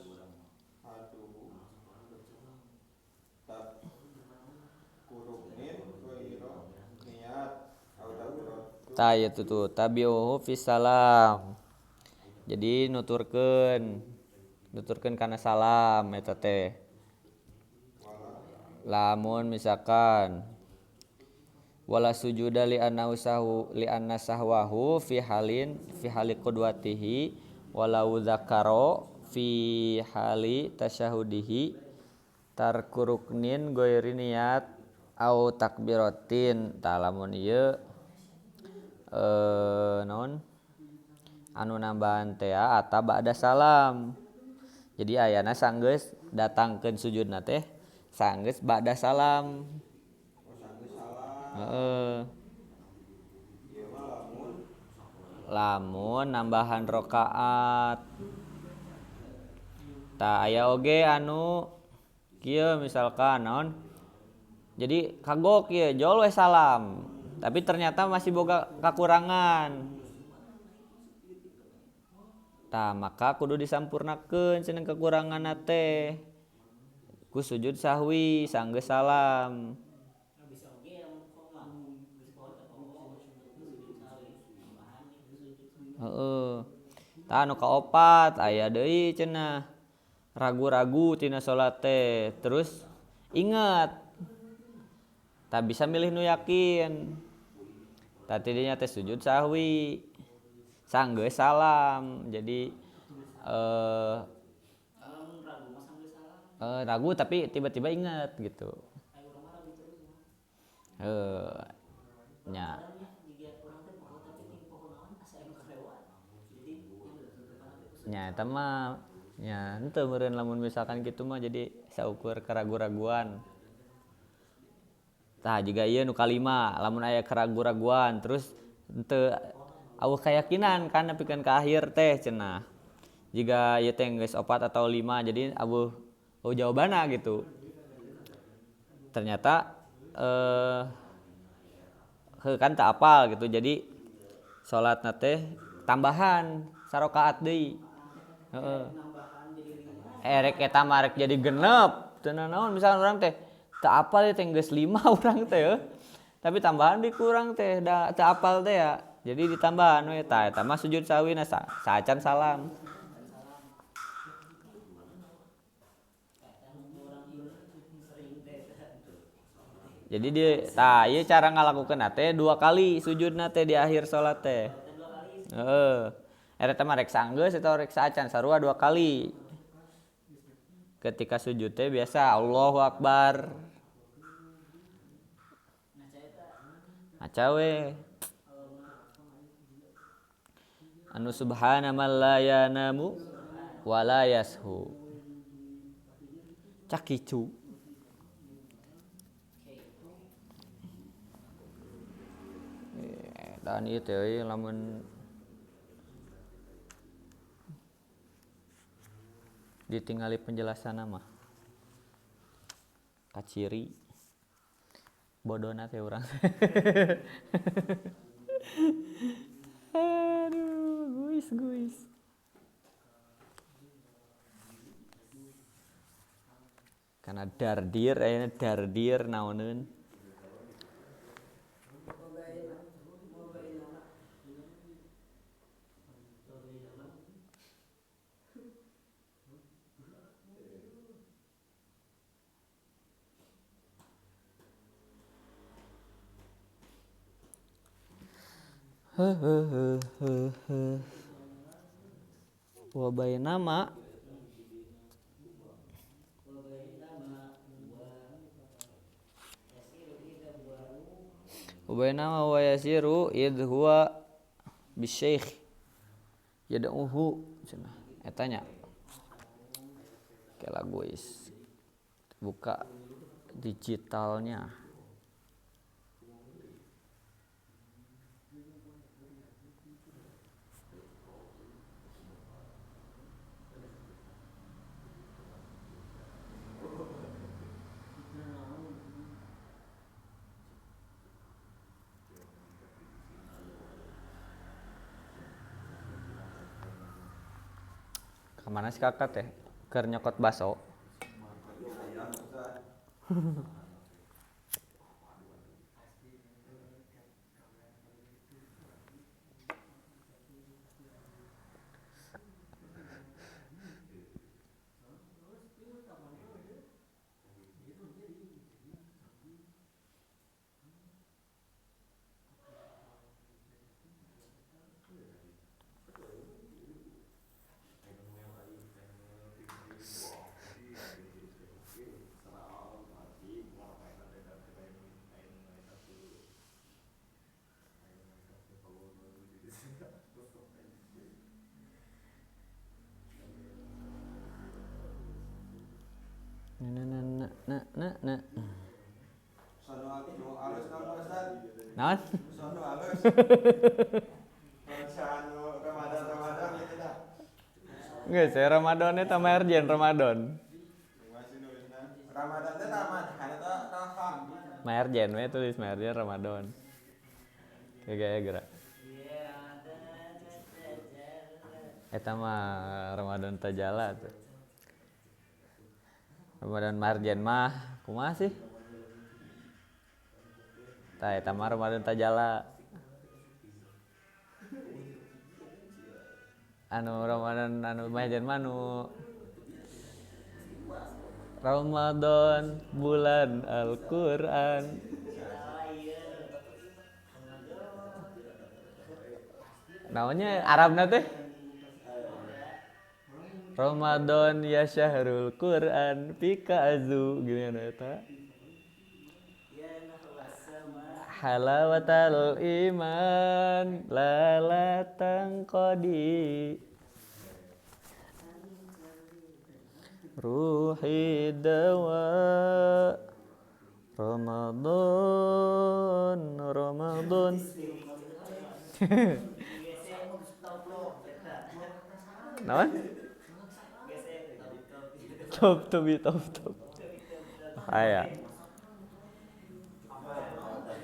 haduhu tat kuruknin ghaira niat au takbirat. Tah ieu tuh tabi'uhu fi salam. Jadi nuturkeun nuturkeun kana salam eta teh. Lamun misalkan wala sujuda li anna sahu li anna sahwahu fi halin fi hali qudwatihi walau zakaro fi hali tasyahudihi tarku ruknin ghairi niat Au takbiratin tah lamun ieu naon anu nambahan teh ata ba'da salam. Jadi ayana sanggeus datangkeun sujudna teh sanggeus ba'da salam. Oh, sanggeus salam. Heeh. Ieu mah lamun lamun nambahan rakaat. Tah aya oge anu kieu misalkan naon. Jadi kagok ieu jol we salam, tapi ternyata masih boga kakurangan. Tah maka kudu disampurnakeun cenah kekuranganna teh. Ku sujud sahwi sanggeus salam. Heeh. Tah anu kaopat aya deui cenah ragu-ragu tina salat teh, terus inget. Tah bisa milih nu yakin. Tah tidinya teh sujud sahwi sanggeus salam. Jadi ragu tapi tiba-tiba inget gitu. Nya. Nya eta mah nya henteu meureun lamun misalkan kitu mah jadi saukur keragu-raguan. Tah jiga ieu nu kalima lamun aya keragu-raguan terus henteu eueuh keyakinan kan nepikeun ka akhir teh cenah. Jiga ieu teh geus 4 atau 5 jadi eueuh jawabanna gitu. Ternyata heuh kan teu apal gitu jadi salatna teh tambahan sarakaat deui. Heeh. Rek eta mah rek jadi genep. Teu naon misalkan urang teh teu apal teh geus 5 urang teh. Tapi tambahan deui kurang teh da teu apal teh ya. Jadi ditambahan we tah eta mah sujud sahwina saacan salam. Jadi dia tah ieu cara ngalakukeunna teh 2 kali sujudna teh di akhir salat teh. Heeh. Eta mah rek sanggeus atau rek saacan sarua 2 kali. Ketika sujud teh biasa Allahu Akbar. Maca we. Anu subhana man la yanamu wa la yashu. Cakicu. Dan ieu teh lamun ditingali penjelasanna mah kaciri bodona teh urang. Aduh, guis. Karena dardir ayeuna dardir naoneun. Wa bainama wa yasiru id huwa bisyekh yad'uhu cenah eta nya. Oke lah guys, buka digitalnya. Kemana si kakak teh? Keur nyokot baso. na na na. Sono nu alus naon Pak Ustad? Naon? Sono alus. Bangsa anu Ramadan Ramadan gitu dah. Geus saya Ramadan eta Marjan Ramadan. Masih nulisna. Ramadan teh Ramadan eta raha. Marjan we tulis Marjan Ramadan. Kayak gaya gerak. Eta mah Ramadan tajala tuh. Ramadan Marjan mah kumaha sih? Tah eta mah Ramadan tajala. Anu Ramadan anu Marjan mah anu Ramadan bulan Al-Qur'an. Namanya Arabna teh? Ramadan ya syahrul Quran pika azu gini eta. Halawatal iman la la tangqadi ruhi dawa Ramadan Ramadan. Naon? Top top top top. Aya.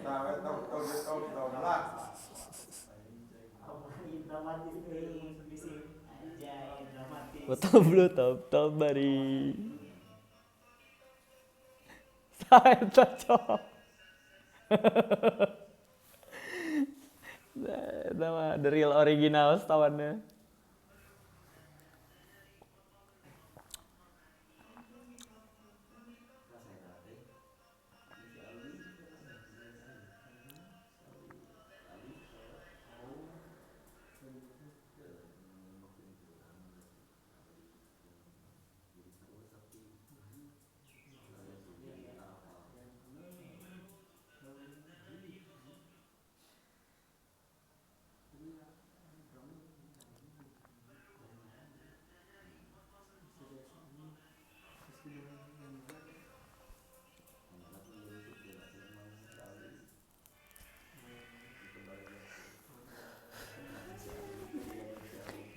Tah we top top top top lah. Top lu top top bari. Saeta cok. Eta mah the real original setawannya.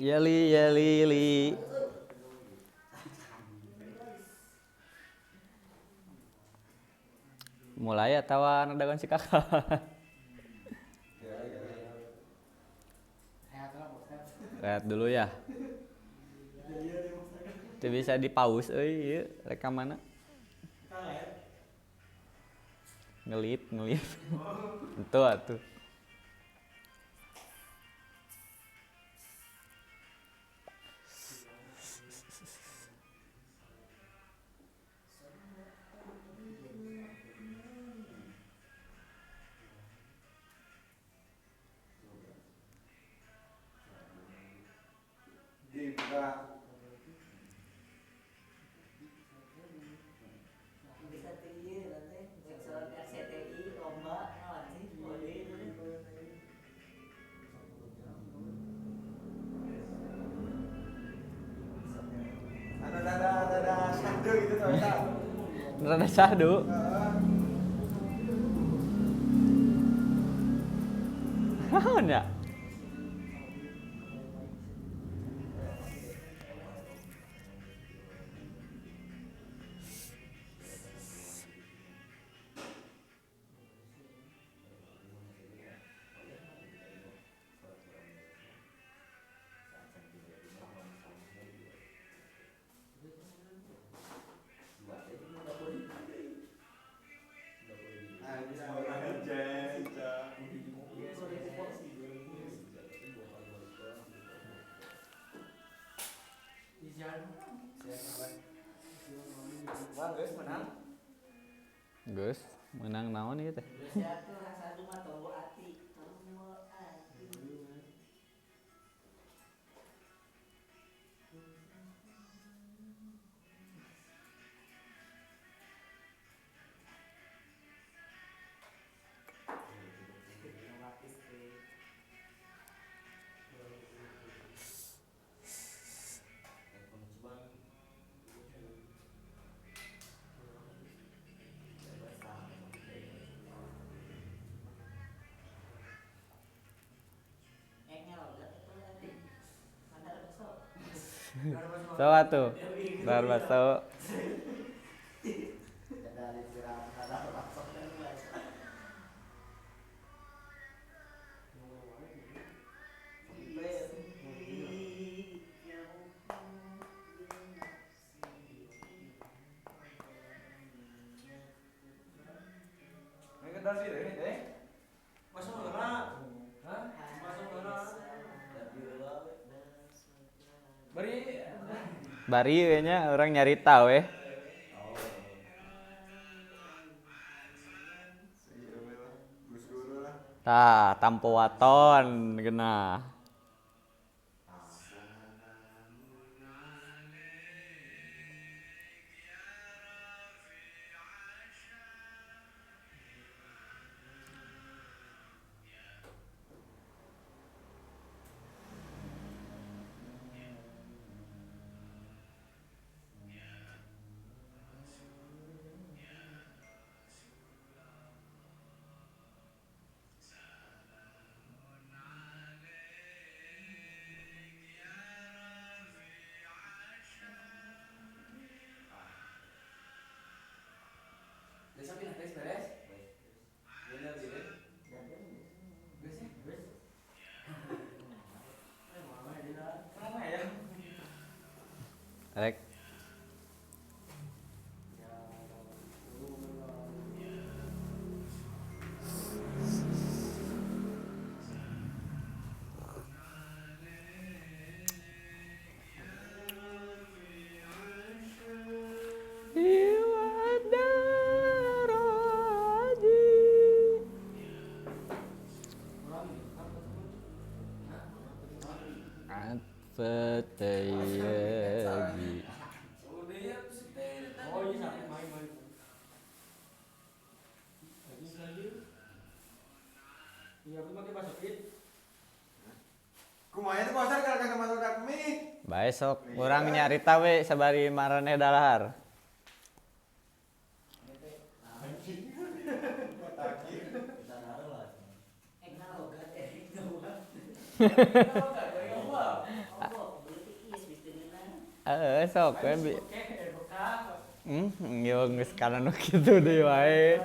Yeli yeli li. Mulai atau nadagan si kakak? Lihat dulu ya. Itu bisa di pause euy ieu rekamanna. Ngelit, ngelit. Itu atuh. Dibuka. Bisa teh ieu teh cek RCTI lomba naon sih boleh. Anu rada rada syahdu gitu tuh eta. Rada syahdu. Naon ya? Geus menang naon ieu teh? Geus atuh rasa mah tombo ati. Tombo ati. So atuh. Dahar baso. Dari siram ada langsung Ini kedar sih ini teh. Masuk mana? Hah? Masuk mana? Bari Bari we nya urang nyarita we. Iya we lah. Gus guru lah. Tah, tampo waton geunah. Desa pindah guys beres. Bener beres. Geus ya? Kenapa ya? Rek. Atfeteyegi. Udah ya Oh iya sampai main main. Lagi lagi. Iya, aku pakai bahasa Inggris. Kumaha teh pasar kalau kagak masuk dak mie. Bae sok urang nyarita we sabari maraneh dalahar. Heeh, sok we bi. Yo geus kana nu kitu deui wae.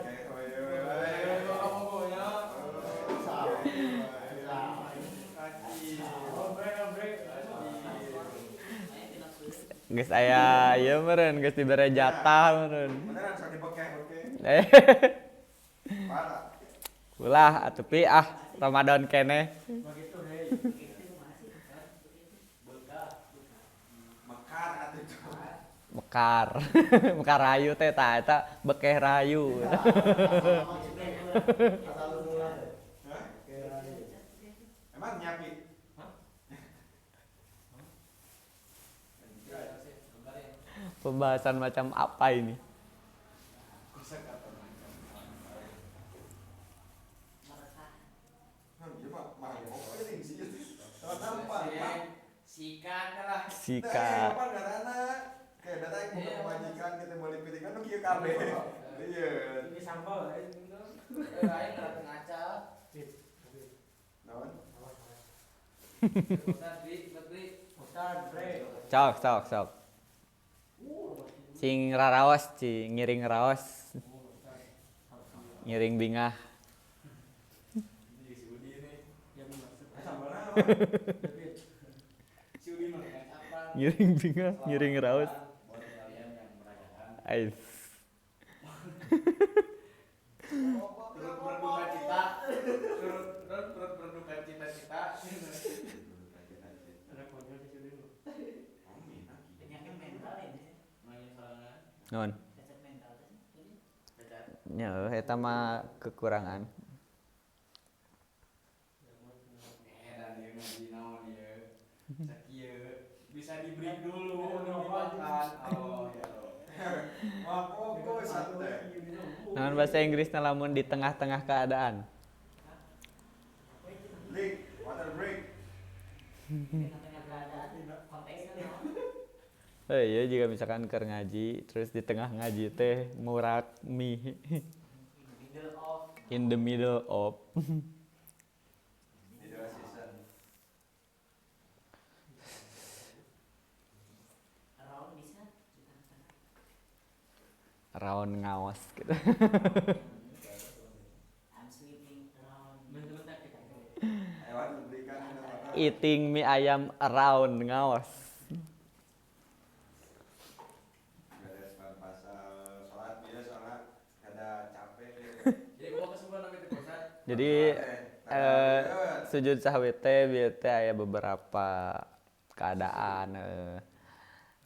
Geus aya ieu meureun geus dibere jatah meureun. Beneran sok dibekeh-bekeh. Eh. Parah. Ulah atuh pi ah Ramadan keneh. Mekar atuh coba. Mekar. Mekar rayu teh tah eta bekeh rayu. Asal mula teh. Hah? Emang nyapi? Pembahasan macam apa ini? Kosakata macam. Nah, ieu mah mah oke sih. Nampak. Sikat lah. Sikat. Apa ngarana? Kayak data yang buka pemajikan kita beli piringan nu kieu kabeh. Iya. Ini sambal ya. Lain nggak ngaca. Naon? Ustad beri, beri. Ustad beri. Sok sok sok. Cing raraos, cing ngiring raos. Ngiring bingah. Ini si Udi ini. Sambalna naon? Si Udi mah apa? Ngiring bingah, ngiring raos. Buat kalian yang merayakan. Ais. Turut berduka cita. Turut turut berduka cita-cita. Penyakit mental ini. Main sorangan. Naon? Cacat mental teh. Cacat. Nya eta mah kekurangan. Dan dia ngaji naon ieu. Sakieu bisa di break dulu nu dimakan. Oh ya. Wah, pokok santai. Naon bahasa Inggrisna lamun di tengah-tengah keadaan? Break, water break. Tengah-tengah keadaan konteksnya naon? Eh iya juga misalkan keur ngaji terus di tengah ngaji teh murak mie Middle of in the middle of. Middle season. Round ngaos gitu. I'm sleeping around. Hewan diberikan nama. Eating mie ayam around ngaos. Beres pasal sholat dia soalnya ada capek. Jadi gua kesimpulan sampai teh Ustaz. Jadi sujud sahwi teh bieu teh aya beberapa keadaan,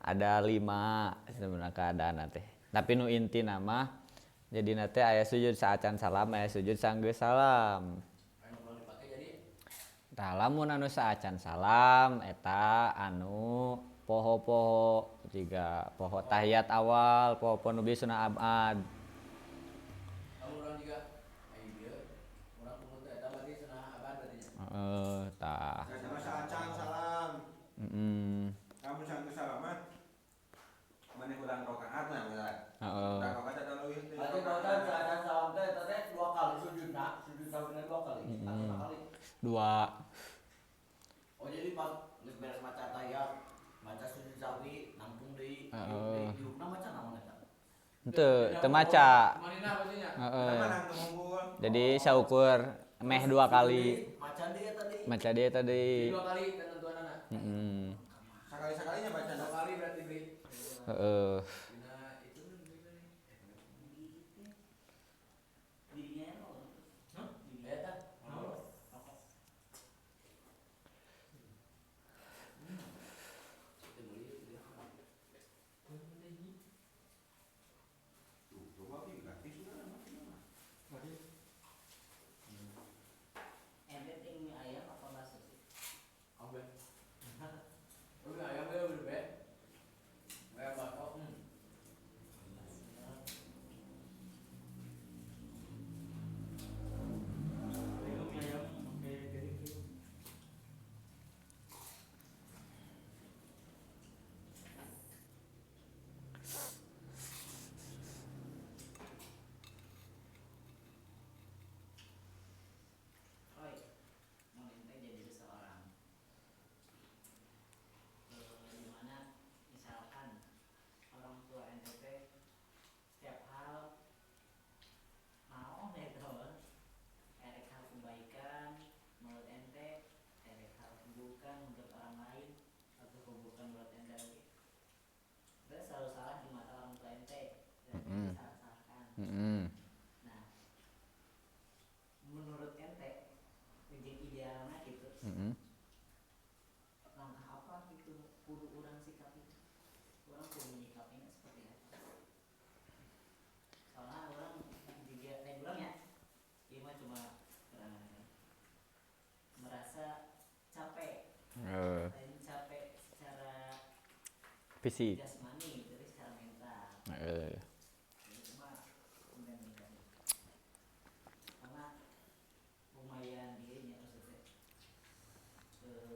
ada 5 sebenarnya keadaan teh. Tapi nu inti nama jadi nate aya sujud saacan salam, aya sujud sanggeus salam. Anu kurang dipake jadi Tah lamun anu saacan salam eta anu poho-poho jiga poho tahiyat awal, poho-poho nu bieu sunah abad. Lamun urang juga aya bieu urang kudu teh eta berarti sunah abad berarti nya. Heeh, tah. Sama saacan salam. Heeh. Kamu sanggeus salam mah maneh urang rakaat lah misalnya. Heeh. Urang rakaat atau leuwih teh. Berarti kalau teh saacan salam teh eta teh 2 kali sujudna, sujud sahwina 2 kali, atau sakali? 2. Oh jadi pas geus beres maca tahiyat, maca sujud sahwi, nangtung deui, Heeh. diukna maca naon eta? Henteu, teu maca. Manina pastinya. Heeh. Eta mah nangtung unggul. Jadi saukur meh 2 kali. Maca deui eta deui. Maca deui tadi. Jadi 2 kali tentuanana. Heeh. Sakali-sakalinya baca 2 kali berarti beli. Heeh. Dina itu kan beli nih. Dirinya lo. Hah? Eta. Tuh, coba bi gratis udah mah. Ente ting mie ayam apa bakso sih? Ambil. Udah ayam gue udah be. Ayam bakso. Minum mie ayam pakai gini. Oi, mau ente jadi seseorang. Dimana misalkan orang tua ente teh setiap hal mau deh tuh erek hal kebaikan menurut ente, erek hal keburukan menurut orang lain atau keburukan menurut ente lagi. Ente selalu salah di mata orang tua ente dan ente salah-salahkan. Heeh. Nah, menurut ente jeung idealna gitu, Heeh. langkah apa gitu kudu urang sikapi, urang kudu menyikapinya seperti apa? Soalnya orang juga lain urang ya, ieu mah cuma urang merasa capek, Heeh. lain capek secara Fisik. jasmani, tapi secara mental. Heeh. Jadi cuma konten mental. Karena lumayan ieu nya maksudnya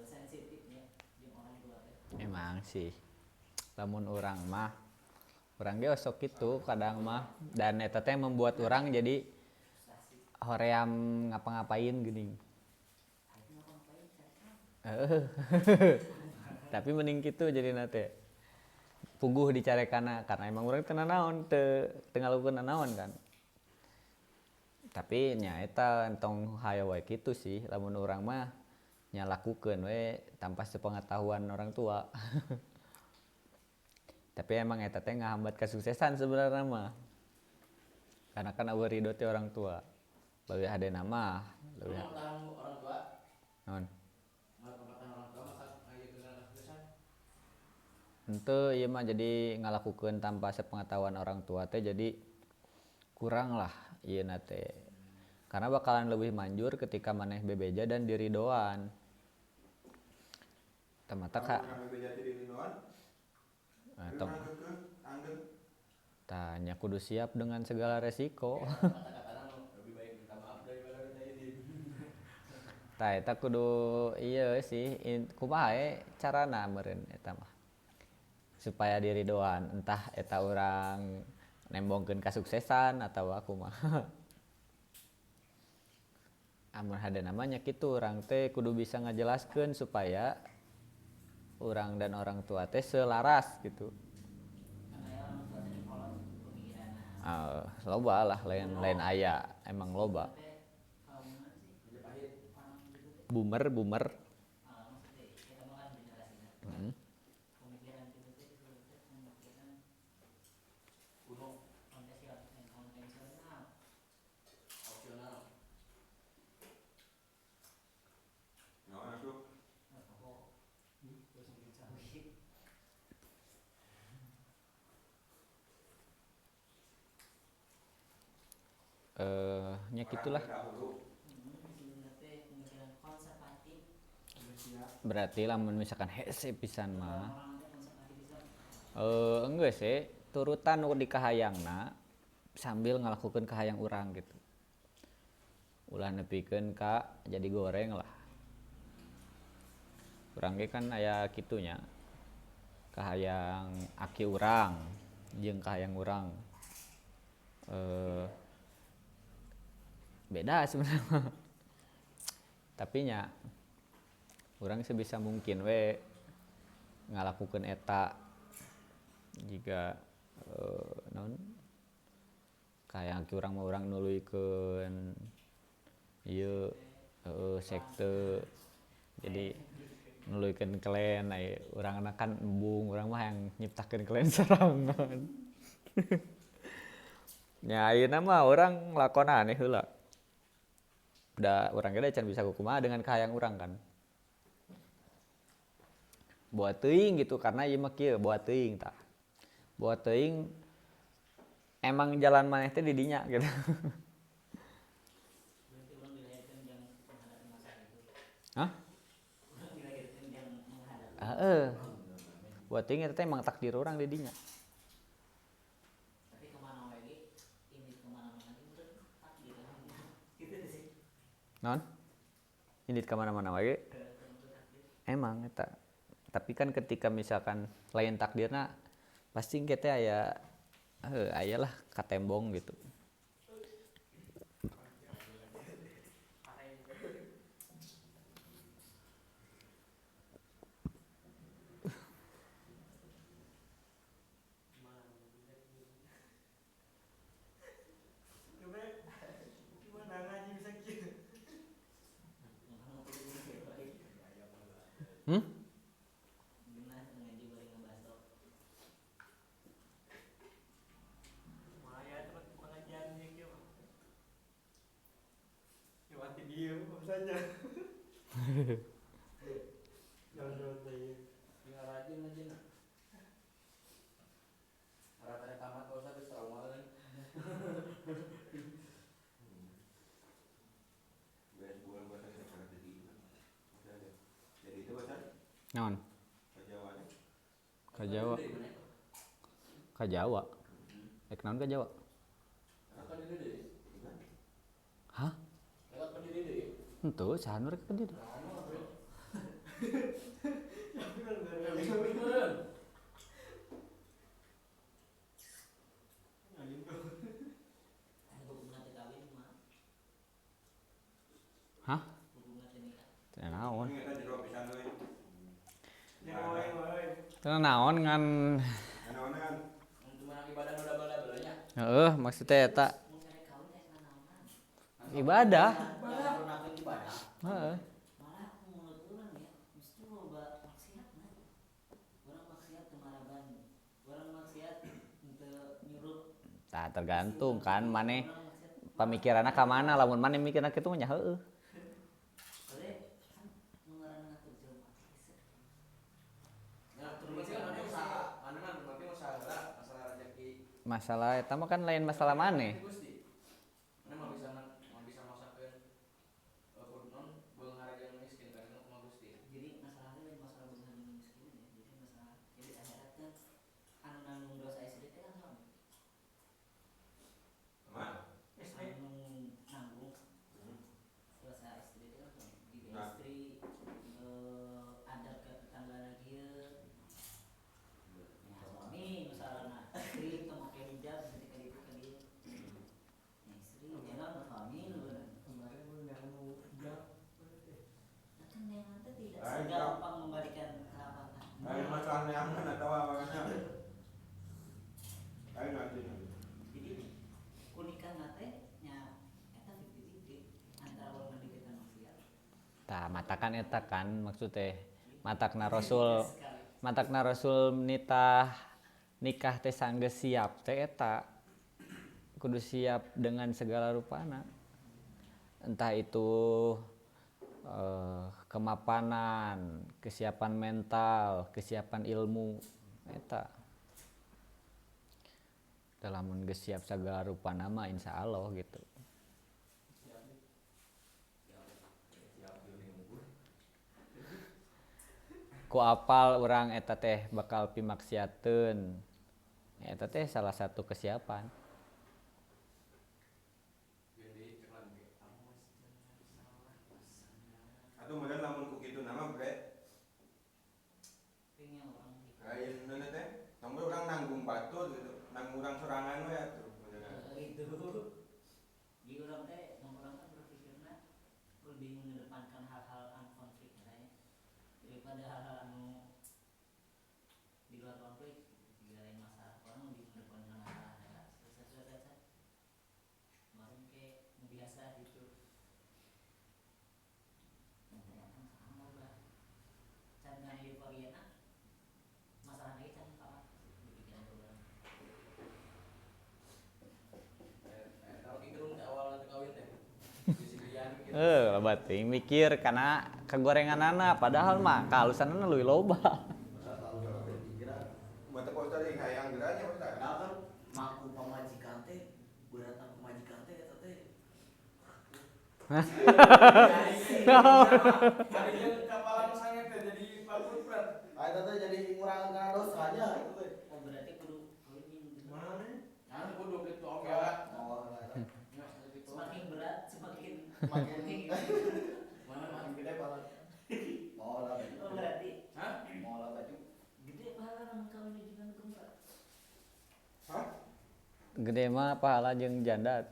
sensitifnya jeung orang tua teh. Emang sih. Lamun urang mah urang ge osok kitu kadang mah dan eta teh membuat urang jadi Susah sih. hoream ngapa-ngapain geuning. Aing ngapa-ngapain cacat. Heeh. Tapi mending kitu jadi teh. Puguh dicarekana karena emang urang teu nanaon, teu teu ngalakukeun nanaon kan. Tapi nya eta entong hayo wae kitu sih lamun urang mah nya lakukeun we tanpa sepengetahuan orang tua. Tapi emang eta teh ngahambat kesuksesan sebenarnya mah. Karena kan eueuh ridho teh orang tua. Leuwih hadena mah, leuwih Lu mau orang tua, naon. mau orang tua masa ngayekeun kesuksesan. Henteu ieu mah jadi ngalakukeun tanpa sepengetahuan orang tua teh jadi kurang lah ieu na teh. Karena bakalan lebih manjur ketika maneh bebeja dan diridoan. Tamata ka Urang bebeja ti diridoan. Nah, tong Urang keukeuh anggeur. tanya kudu siap dengan segala resiko. Kata-kata lebih baik minta maaf daripada minta izin. Tah eta kudu ieu sih kumaha we carana meureun eta mah. Supaya diridoan entah eta urang nembongkeun kasuksesan atawa kumaha. Amun hadena mah nya kitu urang teh kudu bisa ngajelaskeun supaya urang dan orang tua teh selaras gitu. Karena orang tua teh kolot pemikiranna. Loba lah lain aya emang loba. Boomer. Nya gitulah. Berarti lamun misalkan hese pisan mah enggak sih, turutan nu dikahayangna sambil ngalakukeun kahayang urang gitu. Ulah nepikeun ka jadi goreng lah. Urang ge kan aya kitunya. Kahayang aki urang jeung kahayang urang. Beda sebenarnya. Tapi nya urang sebisa mungkin we ngalakukeun eta jika naon kahayang ki urang mah urang nuluykeun ieu sekte. Jadi nuluykeun klan aya urangna kan embung, urang mah yang nyiptakeun klan sorangan. Nya ayeuna mah urang nglakonan heula. Da urang ge can bisa kumaha dengan kahayang urang kan. Buat teuing gitu karena ieu mah kieu buat teuing tah. Buat teuing emang jalan maneh teh di dinya gitu. Berarti urang dilahirkeun jang menghadapi masa itu. Hah? Urang dilahirkeun jang menghadapi. Heeh. Buat teuing eta teh emang takdir urang di dinya. Tapi kemana wae ge, ini kemana-mana ge urang takdir gitu sih. Non? Indit kemana-mana wae. Emang eta. Tapi kan ketika misalkan lain takdirna pasti kita aya aya lah katembong gitu. Naon? Ka Jawa. Ka Jawa. Rek naon ka Jawa? Hah? Henteu, saha nu rek ka dieu? Hah? Teu naon? Teu naon ngan heeh, maksudnya eta ibadah. Heeh. Malah menurut urang ya, justru loba maksiatna. Urang maksiat teu maraban. Urang maksiat teu nyuruh. Tah tergantung kan maneh pamikiranna ka mana, lamun maneh mikirna kitu mah nya heueuh. Masalah eta mah kan lain masalah maneh. Jadi masalahnya lain masalah beunghar jeung miskin ya. Jadi masalah jadi akhirat kan anu nanggung dosa istri teh kan suami. Anu nanggung dosa istri teh kan suami. Jika istri adab ke tetangga kieu ya suami misalnya istri teu make hijab ketika ditu ka dieu. Tah matakan eta kan maksud teh matakna Rasul nitah nikah teh sanggeus siap teh eta kudu siap dengan segala rupana. Entah itu kemapanan, kesiapan mental, kesiapan ilmu eta. Lamun geus siap segala rupana mah insyaallah gitu. Ku apal urang eta teh bakal pimaksiateun. Eta teh salah satu kesiapan. Atuh meureun lamun ku kitu nama bre. Lain neuneu teh, tong urang nanggung batur gitu. Nanggung urang sorangan we atuh beneran. Itu. Jadi urang teh urang kan berpikirna lebih mengedepankan hal-hal anu konflik katanya daripada hal-hal anu di luar konflik, jika lain masalah orang lebih mengedepankan hal-hal eta selesai. Kemarin kayak biasa gitu. Dan ternyata masalah loba. Can kana euforiana masalah lagi can apa di pikiran urang. Loba teuing mikir kana kagorenganana padahal mah kahalusanana leuwih loba. Mata Pak Ustad yang hayang geranya Pak Ustad. Padahal kan mampu pamajikan teh, berat pamajikan teh eta teh. Jadi kapalan sange teh jadi pakut berat. Ah eta teh jadi ngurangan kana dosanya itu teh. Oh berarti kudu kawin jeung Mana? Nah, kudu gitu oke lah. Oh, eta. Semakin berat semakin Makin mana makin gede pahala. Mau lah. Oh berarti Hah? Mau lah baju. Gede pahala lamun kawin jeung anu gempa. Hah? Gede mah pahala jeung janda.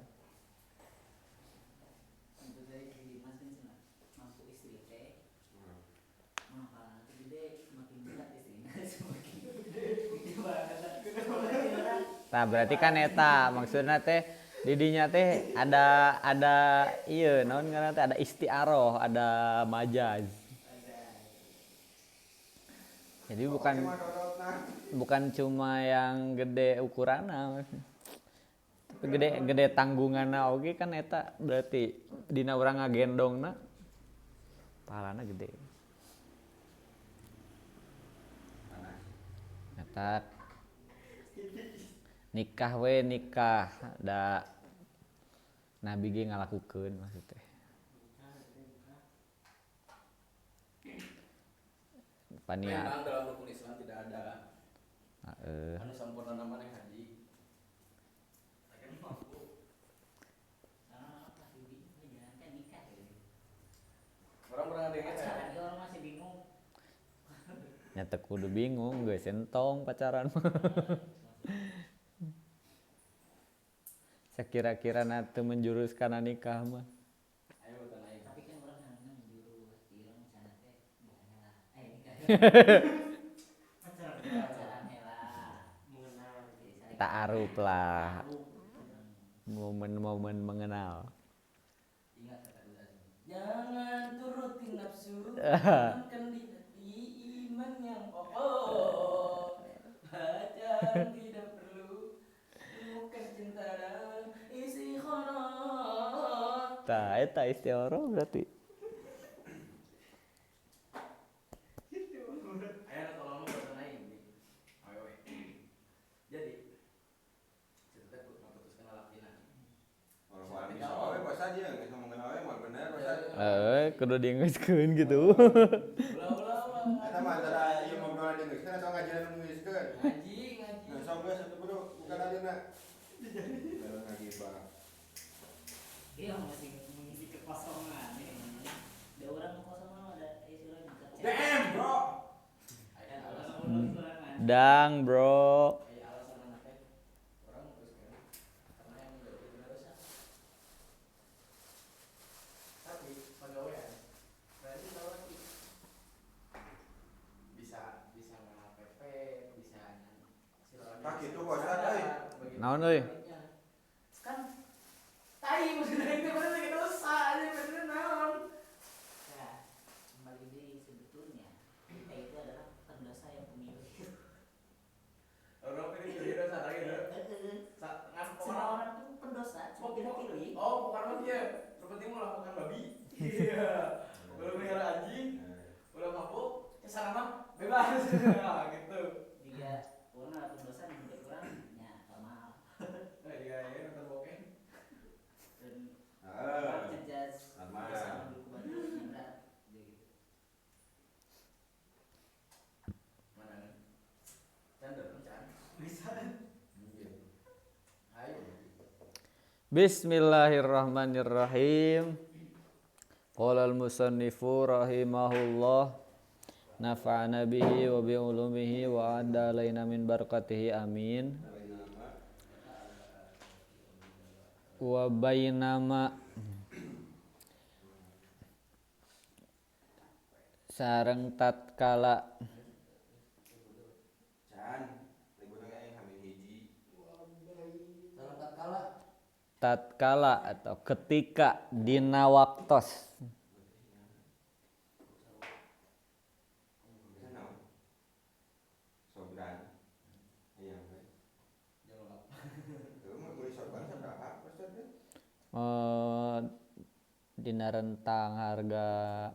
Itu teh di Mas kan cenah mampu istri teh. Mah pahala teh gede semakin berat istrina semakin gede pahala. Nah, berarti kan eta maksudna teh didinya teh ada ieu naon ngaranna teh ada istiaroh, ada majaz. Jadi bukan cuma yang gede ukuranna, tapi gede tanggunganna oge kan eta berarti dina urang ngagendongna pahalana gede. Eta nikah we nikah da Nabi ge ngalakukeun maksud teh. Paniat. Memang dalam rukun Islam tidak ada. Heeh. Anu sampurna namanya haji. Orang pernah dengar pacaran orang masih bingung. Nya teu kudu bingung geus entong pacaran mah. Sakira-kira na teu menjurus kana nikah mah. Ayo tanya. Tapi kan orang hayangna menjurus, di urang sana teh nikah lah. Nikah. Pacaran heula. Mengenal. Ta'aruf lah. Momen-momen mengenal. Ingat kata Ustaz. Jangan turuti nafsu, tanamkan di hati iman yang kokoh. Pacaran tidak perlu, bukan cinta dan isi khorok. Tah eta istiaroh berarti. Ayo tolong lu bertanya ini. Ayo we. Jadi cerita putuskan lalakina. Orang orang bisa we Pak Ustad ya, geus ngomongkeun we mah bener Pak Ustad. Kudu dienggeuskeun gitu. Ulah ulah ulah. Eta mah antara ieu ngobrol dienggeuskeun atau ngajian nu ngeuskeun. Ngaji ngaji. Nah, sok geus atuh bro, bukan ayeuna. Baru ngagibah. Dia masih mengisi kekosongan ya. Ada orang kosongan ada istilah buka chat. DM, bro. Aya alasan Dang, bro. aya alasan anak teh. Orang mutuskeun karena yang udah itu dosa. Tapi pegawaian berarti lalaki bisa bisa nge-PP, bisa si lalaki Tah bisa kitu Pak Ustad euy. begitu Naon euy? sebaliknya. Kan tai maksudnya itu bener lagi dosa aja bener naon. Nah, Oh, bukan mah dia. Nu penting mah makan babi. Iya. Ulah melihara anjing, ulah mabuk, kesana mah bebas. Nah, gitu. Jika orang ngelakuin dosa yang kurang ya normal. Nah, iya iya nonton bokeh. Dan Heeh. jejas Normal. biasa menunggu batu berat gitu. Mana nih? Can dorong can. Bisa. Ayo. Bismillahirrahmanirrahim. Qala al-musannifu rahimahullah nafa'ana bihi wa bi ulumihi wa adda alaina min barakatihi amin. Wa bainama sareng tatkala Can, libur aing hamil hiji. Sareng tatkala tatkala atau ketika dina waktos Bisa naon? Sobran. Iya, we. jangan lap. Heuh, mah meuli sorban sabaraha Ustaz teh? Dina rentang harga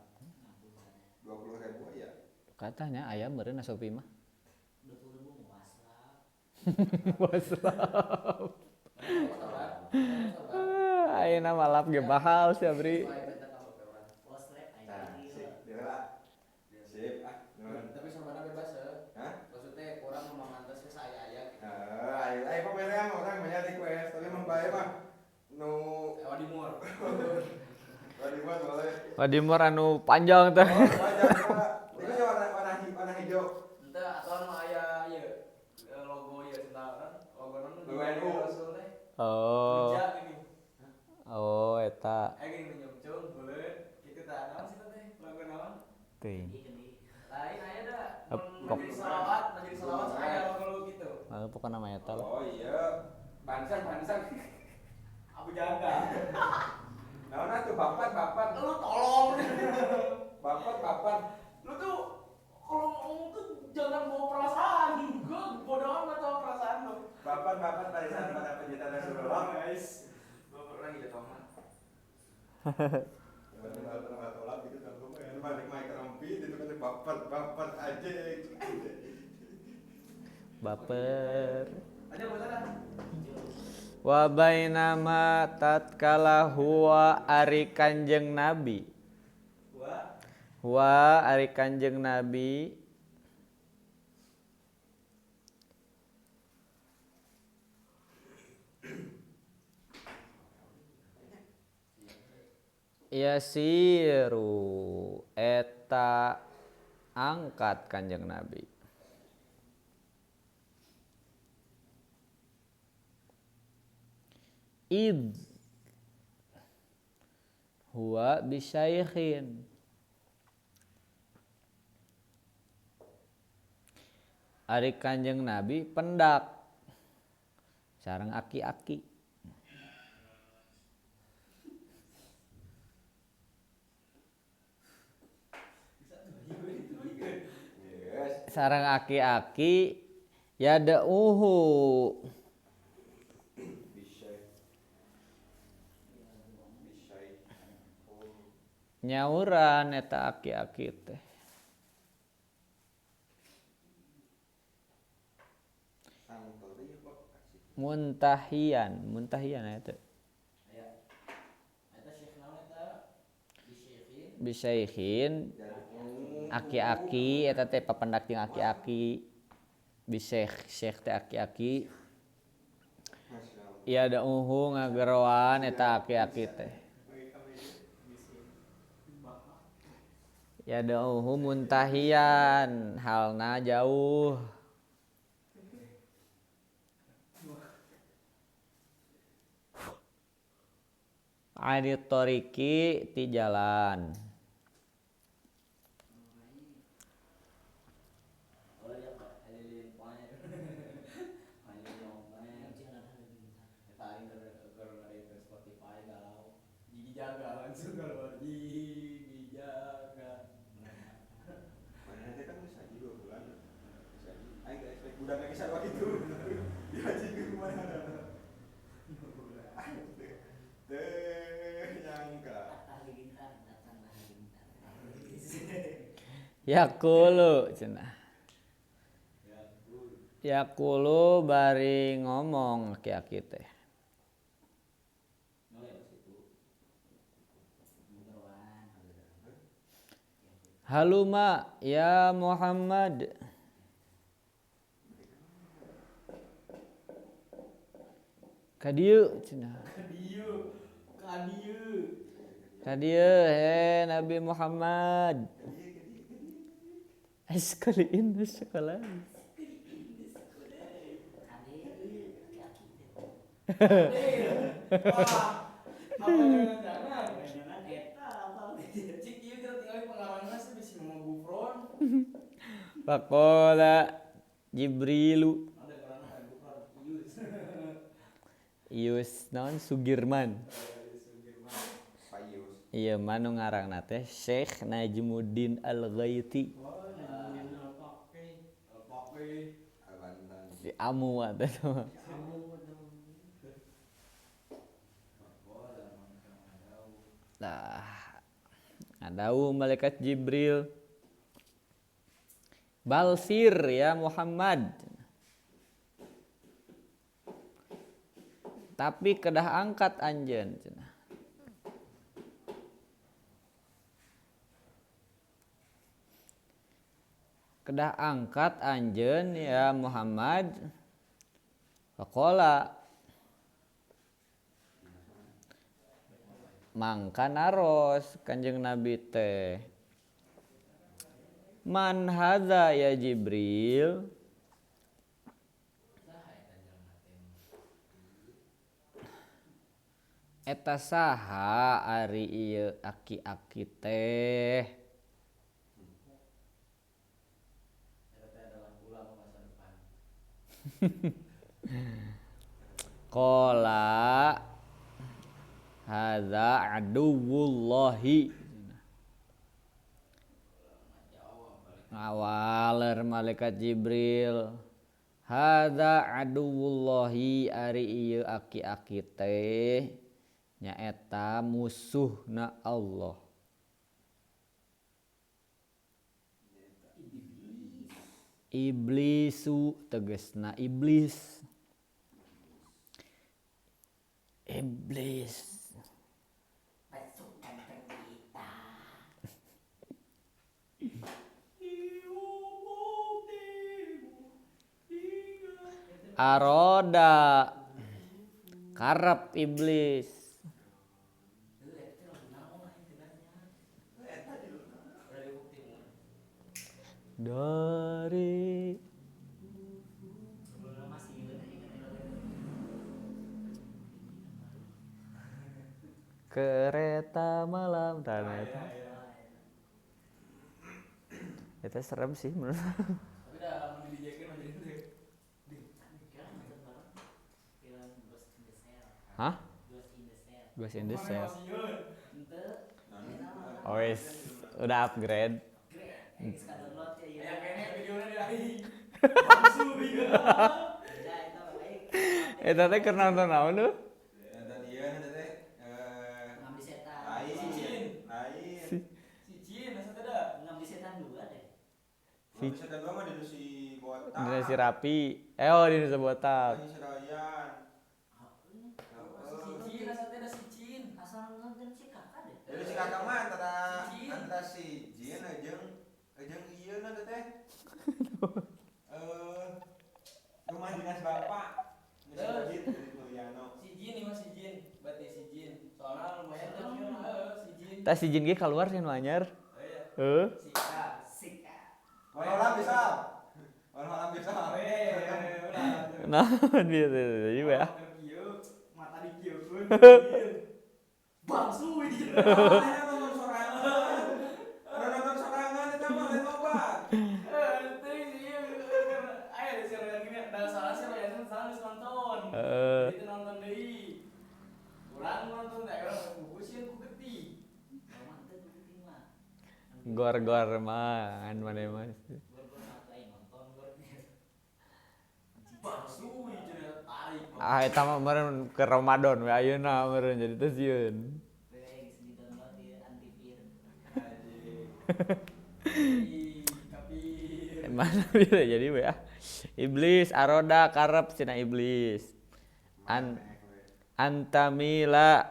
20.000 aya. katanya ayam meureun Shopee mah. 20.000 mau waslap. Waslap. Ayeuna mah lap ge mahal sia Bri. Waslap Nah, aja. sip, deula. Sip ah. Nuhun. Tapi sorbanna bebas ya. Hah? Maksudnya kurang memantasnya saya aya gitu. Heeh, ayo ayo pemainnya mah urang banyak request, tapi mah bae mah nu Wadimur. Wadimur boleh. Wadimur anu panjang teh. Oh, panjang, Pak. Itu sih warna warna warna hijau. Ente atau anu aya ieu logo ieu sendal kan? Logo non Logo NU. Rasul teh. Oh. Meja gini. Oh, eta. Gini nyumcung buleut kitu tah naon sih teh? Logo naon? Teuing. Kendi. Lain aya da. Pok. Majelis selawat aya logo gitu. Lalu pokokna mah eta lah. Oh iya, bansang bansang. Abu Janda. Naon atuh bapat bapat. Lu tolong. Bapat bapat. Lu tuh kalau ngomong tuh jangan bawa perasaan. Gua bodo amat sama perasaan lu. Bapat bapat barisan pada pencinta Rasulullah. Guys. Gua pernah gitu mah. Tolak gitu kan balik mic rompi itu kan baper baper aja. Baper. Aja bosan. Wa bainama tatkala huwa ari Kanjeng Nabi. Wa Huwa ari Kanjeng Nabi yasiru eta angkat Kanjeng Nabi. Id huwa bisyaikhin. Ari Kanjeng Nabi pendak sareng aki-aki. Yes. Sareng aki-aki yad'uhu Bisa. Bisa. nyauran eta aki-aki teh. Tangkel deui kok asik. Muntahian, muntahian eta. Aya. Eta syekh naon eta? Bisyekhin. Bisaikhin aki-aki eta teh papendak jeung aki-aki. Bisyekh, syekh teh aki-aki. Masya Allah. Ya da'uhu ngageroan eta aki-aki teh. Ya da'uhu muntahian, halna jauh. Anit toriki ti jalan. Kalau dia halilin poe. Halilin poe. Eta aing keur ngariekeun Spotify galau. Gigi jaga langsung keluar gigi jaga. Mana teh kan geus haji 2 bulan. Geus haji. Aing teh expect budak lagi sarua kitu. Dihaji ke mana? Teu Yaqulu cenah. Yaqulu bari ngomong aki-aki teh. Haluma ya Muhammad. Ka dieu cenah. Ka dieu. Ka dieu he Nabi Muhammad. Sekaliin sekolah. Wah, apa jangan-jangan? Cik ieu kita tinggal pengarangna sih bisi mau Gufron. Faqala Jibrilu. Ada pengarangna Gufron Ius. Ius naon Sugirman. Payus. Iya manu ngarangna teh Syekh Najmuddin Al-Ghaiti. Wah, Najmuddin Al-Faqih. Al-Faqih. Al-Bantan. Si Amu teh. Nah, ngadau malaikat Jibril. Balsir ya Muhammad. Tapi kedah angkat anjeun cenah. Kedah angkat anjeun ya Muhammad. Faqala mangka naros Kanjeng Nabi teh. Man hadza ya Jibril? Eta saha ari ieu aki-aki teh? Eta teh adalah ulama masa depan. Qala hadza aduwullahi. Ngawaler malaikat Jibril. Hadza aduwullahi ari ieu aki-aki teh nyaeta musuhna Allah. Iblisu tegesna iblis. Iblis. Aroda karep iblis. Dari kereta malam tanah itu. Itu serem sih menurut. Tapi dah mun didijekeun mah jadi teh. Hah? Ghost in the Cell. Oh, wis, udah upgrade. Ya kene videona di aing. Eta teh keur nonton naon tuh? Nonton ieu nonton teh Ngabdi setan. Lain. Lain. Si Cin asa teh da. Ngabdi setan 2 deh. Si setan dua mah di si botak. Di si Rapi. Oh, di si botak. Si Royan. Si Cin asa teh da si Cin. Asal nonton si kakak deh. Jadi si kakak mah antara si Jin jeung ieu na teh. Rumah dinas bapak. Si Jin nih mah si Jin, berarti si Jin. Soalnya lumayan tuh si Jin. Tah si Jin ge keluar sih nu anyar. Oh iya. Heeh. Si K. Si K. Walau bisa. Walau bisa. Nah, biasa juga ya. Mata dikieukeun. Bangsu ieu. Nonton sorangan. Nonton sorangan eta mah lain obat. Teuing sih ieu. Aya di serial gini, da salah sih Royan salah geus nonton. Jadi nonton deui. Urang nonton teh urang buku sieun ku getih. Gor-gor mah an maneh mah. Bangsu ieu tarik. Ah eta mah meureun ke Ramadan we ayeuna meureun jadi teh sieun. Geus di-download ieu antivir. Anjing. Mana bisa jadi we ah. Iblis aroda karep cenah iblis. Antamila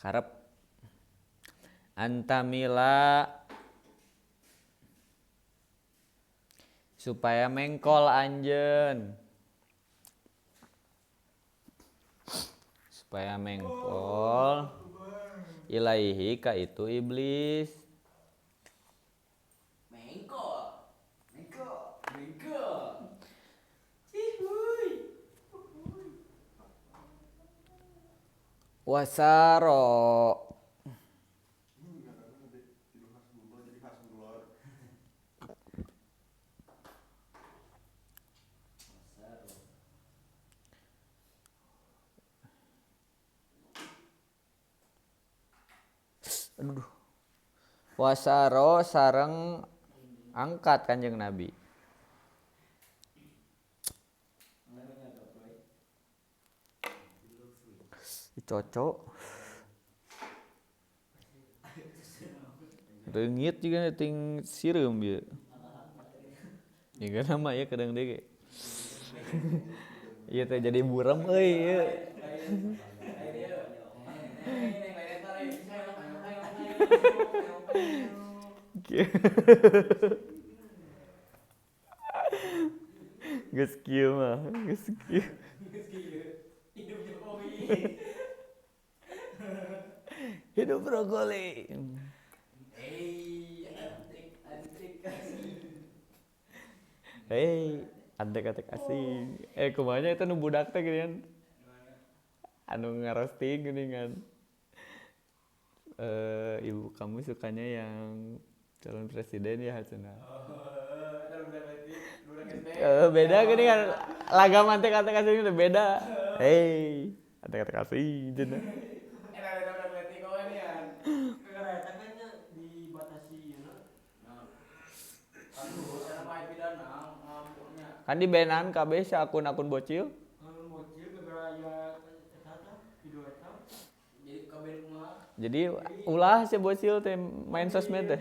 karep antamila supaya mengkol anjeun. Supaya mengkol ilaihi ka itu iblis. Mengkol. Mengkol. Mengkol. Cihuy. Wasaro. Aduh. Wasaro sareng angkat Kanjeng Nabi. Cocok. Reungit juga ting sireum ieu. Juga nama ya kadang deui. Ieu teh jadi buram euy ieu. Geus kieu mah, geus kieu. Hidup Jokowi. Hidup brokoli. Hei, antek-antek asing. Hei, antek-antek asing. Kumaha nya eta nu budak teh geuningan. Anu ngarosting geuningan. Ibu kamu sukanya yang calon presiden ya cenah. Beda gini kan lagam antek-antek asing udah beda. Hei, antek-antek asing cenah. Kan di benan kabeh si akun-akun bocil. Jadi ulah si bocil teh main sosmed teh.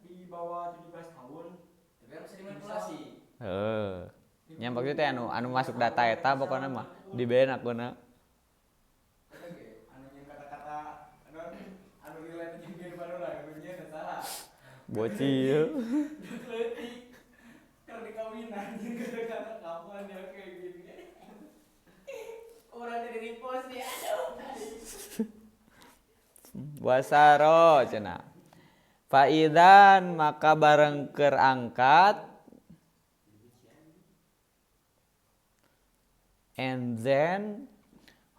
Di bawah 17 tahun. Tapi kan bisa dimanipulasi. Heeh. Nya maksudnya teh anu masuk data eta pokona mah di ben akunna. Anu yang kata-kata anu relate jeung game baru lah, nya salah. Bocil. Leutik. Keur dikawinan jeung kata-kata kapan ya kayak gini. Orang jadi repost nih, aduh. Wasaro cenah. Faidan maka bareng keur angkat and then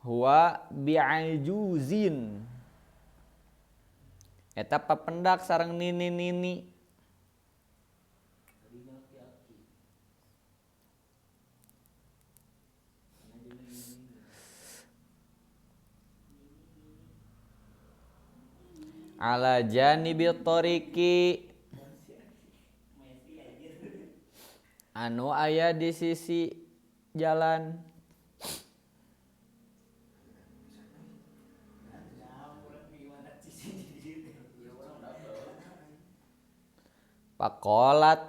huwa bi'ajuzin. Eta papendak sareng nini-nini. Ala janibi tariqi anu aya di sisi jalan. Pakolat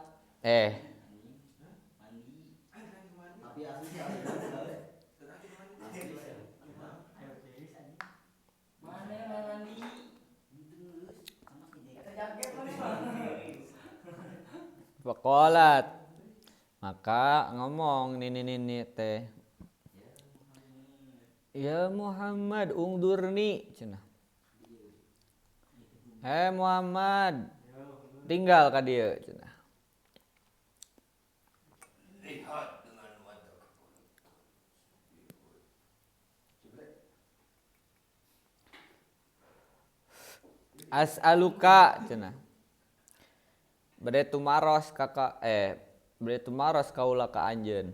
Pakolat maka ngomong nini-nini teh, ya Muhammad ungdurni cenah. Hei Muhammad tinggal ka dieu cenah. Lihat dengan mata kepala. As'aluka cenah. Bade tumaros kakak bade tumaros kaula ka anjeun.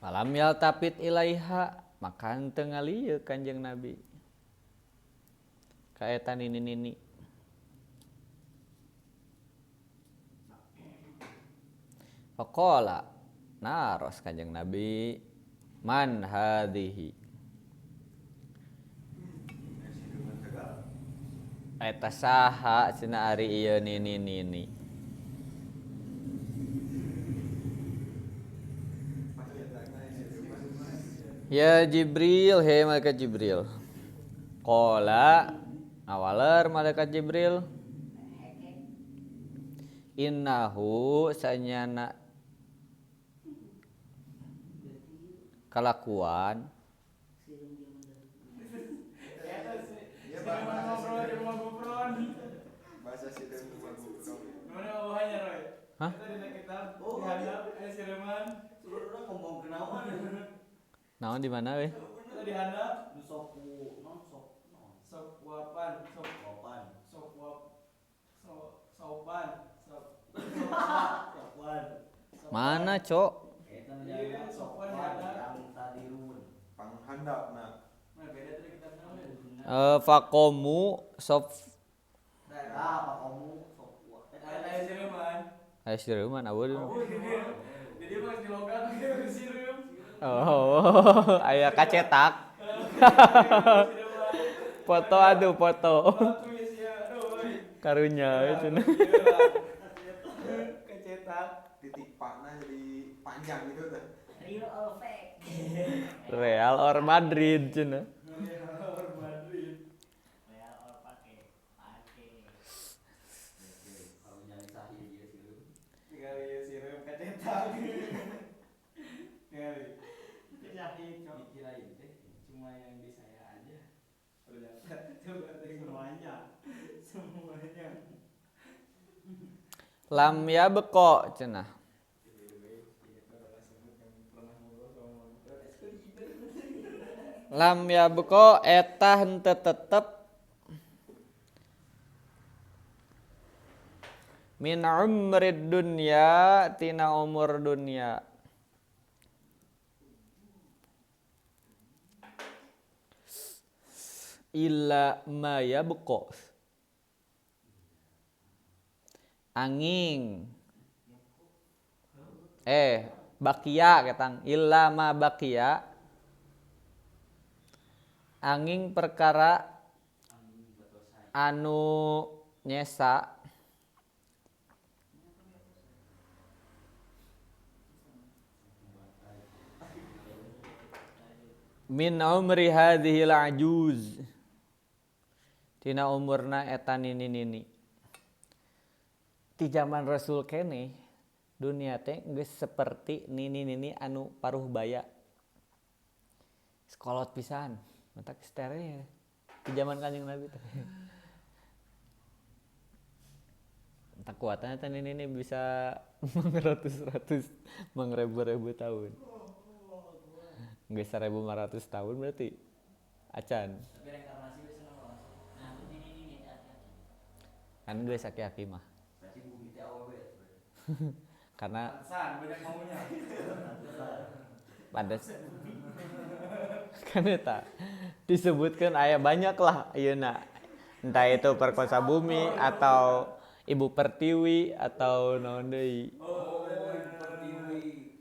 Falam yaltafit ilaiha maka henteu ngalieu Kanjeng Nabi. Ka eta nini-nini. Faqala naros Kanjeng Nabi man hadhihi. Eta saha cenah ari ieu nini-nini. Ya Jibril, hei malaikat Jibril. Qala awaler malaikat Jibril. Innahu sanyana kalakuan bahasa sireum rumah Gufron. Gimana bawahannya, Roy? Hah? Oh, sireman. Urang ngomong kenaon? Naon di mana weh? Di handap nu sok non sok non sok wapan, sok wapan, sok wap sok sopan, sok sokwan. Mana, Cok? Eta menjadi sokwan yang tadirun. Panghandapna. Nah, beda tadi kita Fakomu sof Nah, fakomu sok wa. Eta sireman. Aya sireman aweun. Jadi pas di logat ke sireum. Oh, aya kacetak. Foto aduh foto. Karunya itu. Kecetak. Titik panah jadi panjang gitu teh. Real or fake? Real or Madrid cenah. Real or Madrid. Real or pake. Pake. Karunya sahih ieu sireum. Tinggal ieu sireum kacetak. Tinggal. Sahih, Cok. Dikirain teh cuma yang di saya aja. Ternyata coba semuanya. Semuanya. Lam ya beko cenah. Lam ya beko eta henteu tetep min umrid dunya tina umur dunya. Illa ma yabqa. Angin. Bakia ketang illa ma bakia. Angin perkara anu nyesa min umri hadhil ajuz. Tina umurna eta nini-nini. Di zaman Rasul keneh dunia teh geus seperti nini-nini anu paruh baya. Sekolot pisan, matak stereo. Di zaman Kanjeng Nabi teh. Tak kuatnya teh nini-nini bisa mangeratus-ratus, mangrebu-rebu tahun. Geus 1500 tahun berarti acan. Tapi reinkarnasi bisa nol. Nah, nini-nini aki-aki. Kan geus aki-aki mah. Berarti bumi teh awewe. Karena pantesan banyak maunya. Pantes. Kan eta disebutkan aya banyak lah ayeuna. Entah itu perkosa bumi atau ibu pertiwi atau naon deui. Oh, ibu pertiwi.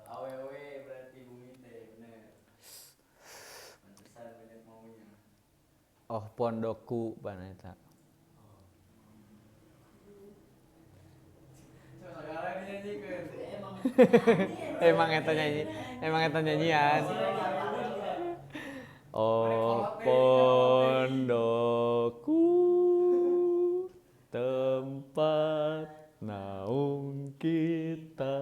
Awewe berarti bumi teh bener. Pantesan banyak maunya. Oh, pondokku pana eta. Emang eta nyanyi, emang eta nyanyian. Oh pondokku tempat naung kita.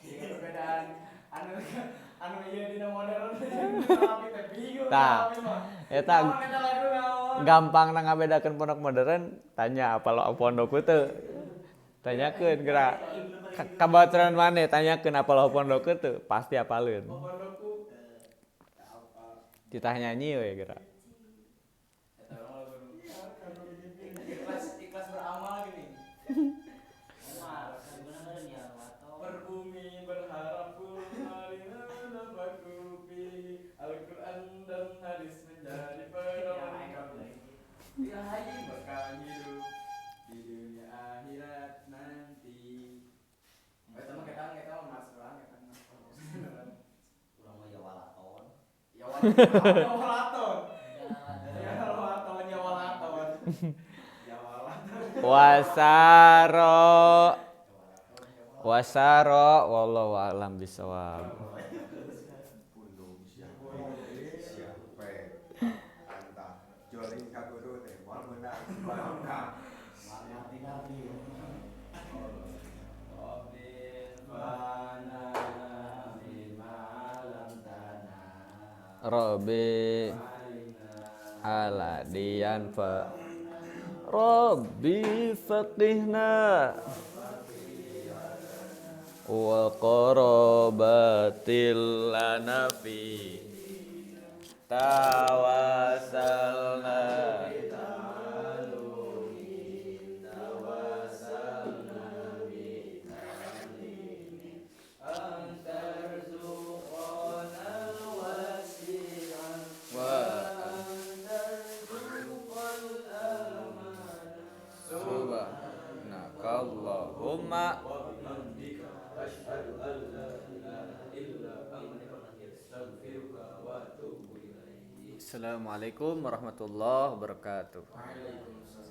Perbedaan anu ieu dina modern Tah, eta gampang na ngabedakeun pondok modern, tanya apa lo pondokku teu. Tanyakeun geura. Kabaturan maneh tanyakeun apa lo pondokku teu, pasti apaleun. Titah nyanyi we geura. Ikhlas ikhlas beramal gini. Berbumi berharap Al-Quran dan hadis menjadi pedoman kami. Ilahi bekal hidup di dunia akhirat nanti. Eta mah kita mah mas urang eta mah. Urang mah yawalaton. Yawalaton. Yawalaton, yawalaton. Wasaro wasaro wallahu a'lam bisawab. Pundung siapa siapa antah joling ka guru teh moal meunang barokah. Rabbi ala dian fa Rabbi faqihna wa qarabatil lana fi tawasalna Subhanakallahumma wa bihamdika asyhadu an la ilaha illa anta astaghfiruka wa atubu ilaik. Assalamualaikum warahmatullahi wabarakatuh. Waalaikumsalam.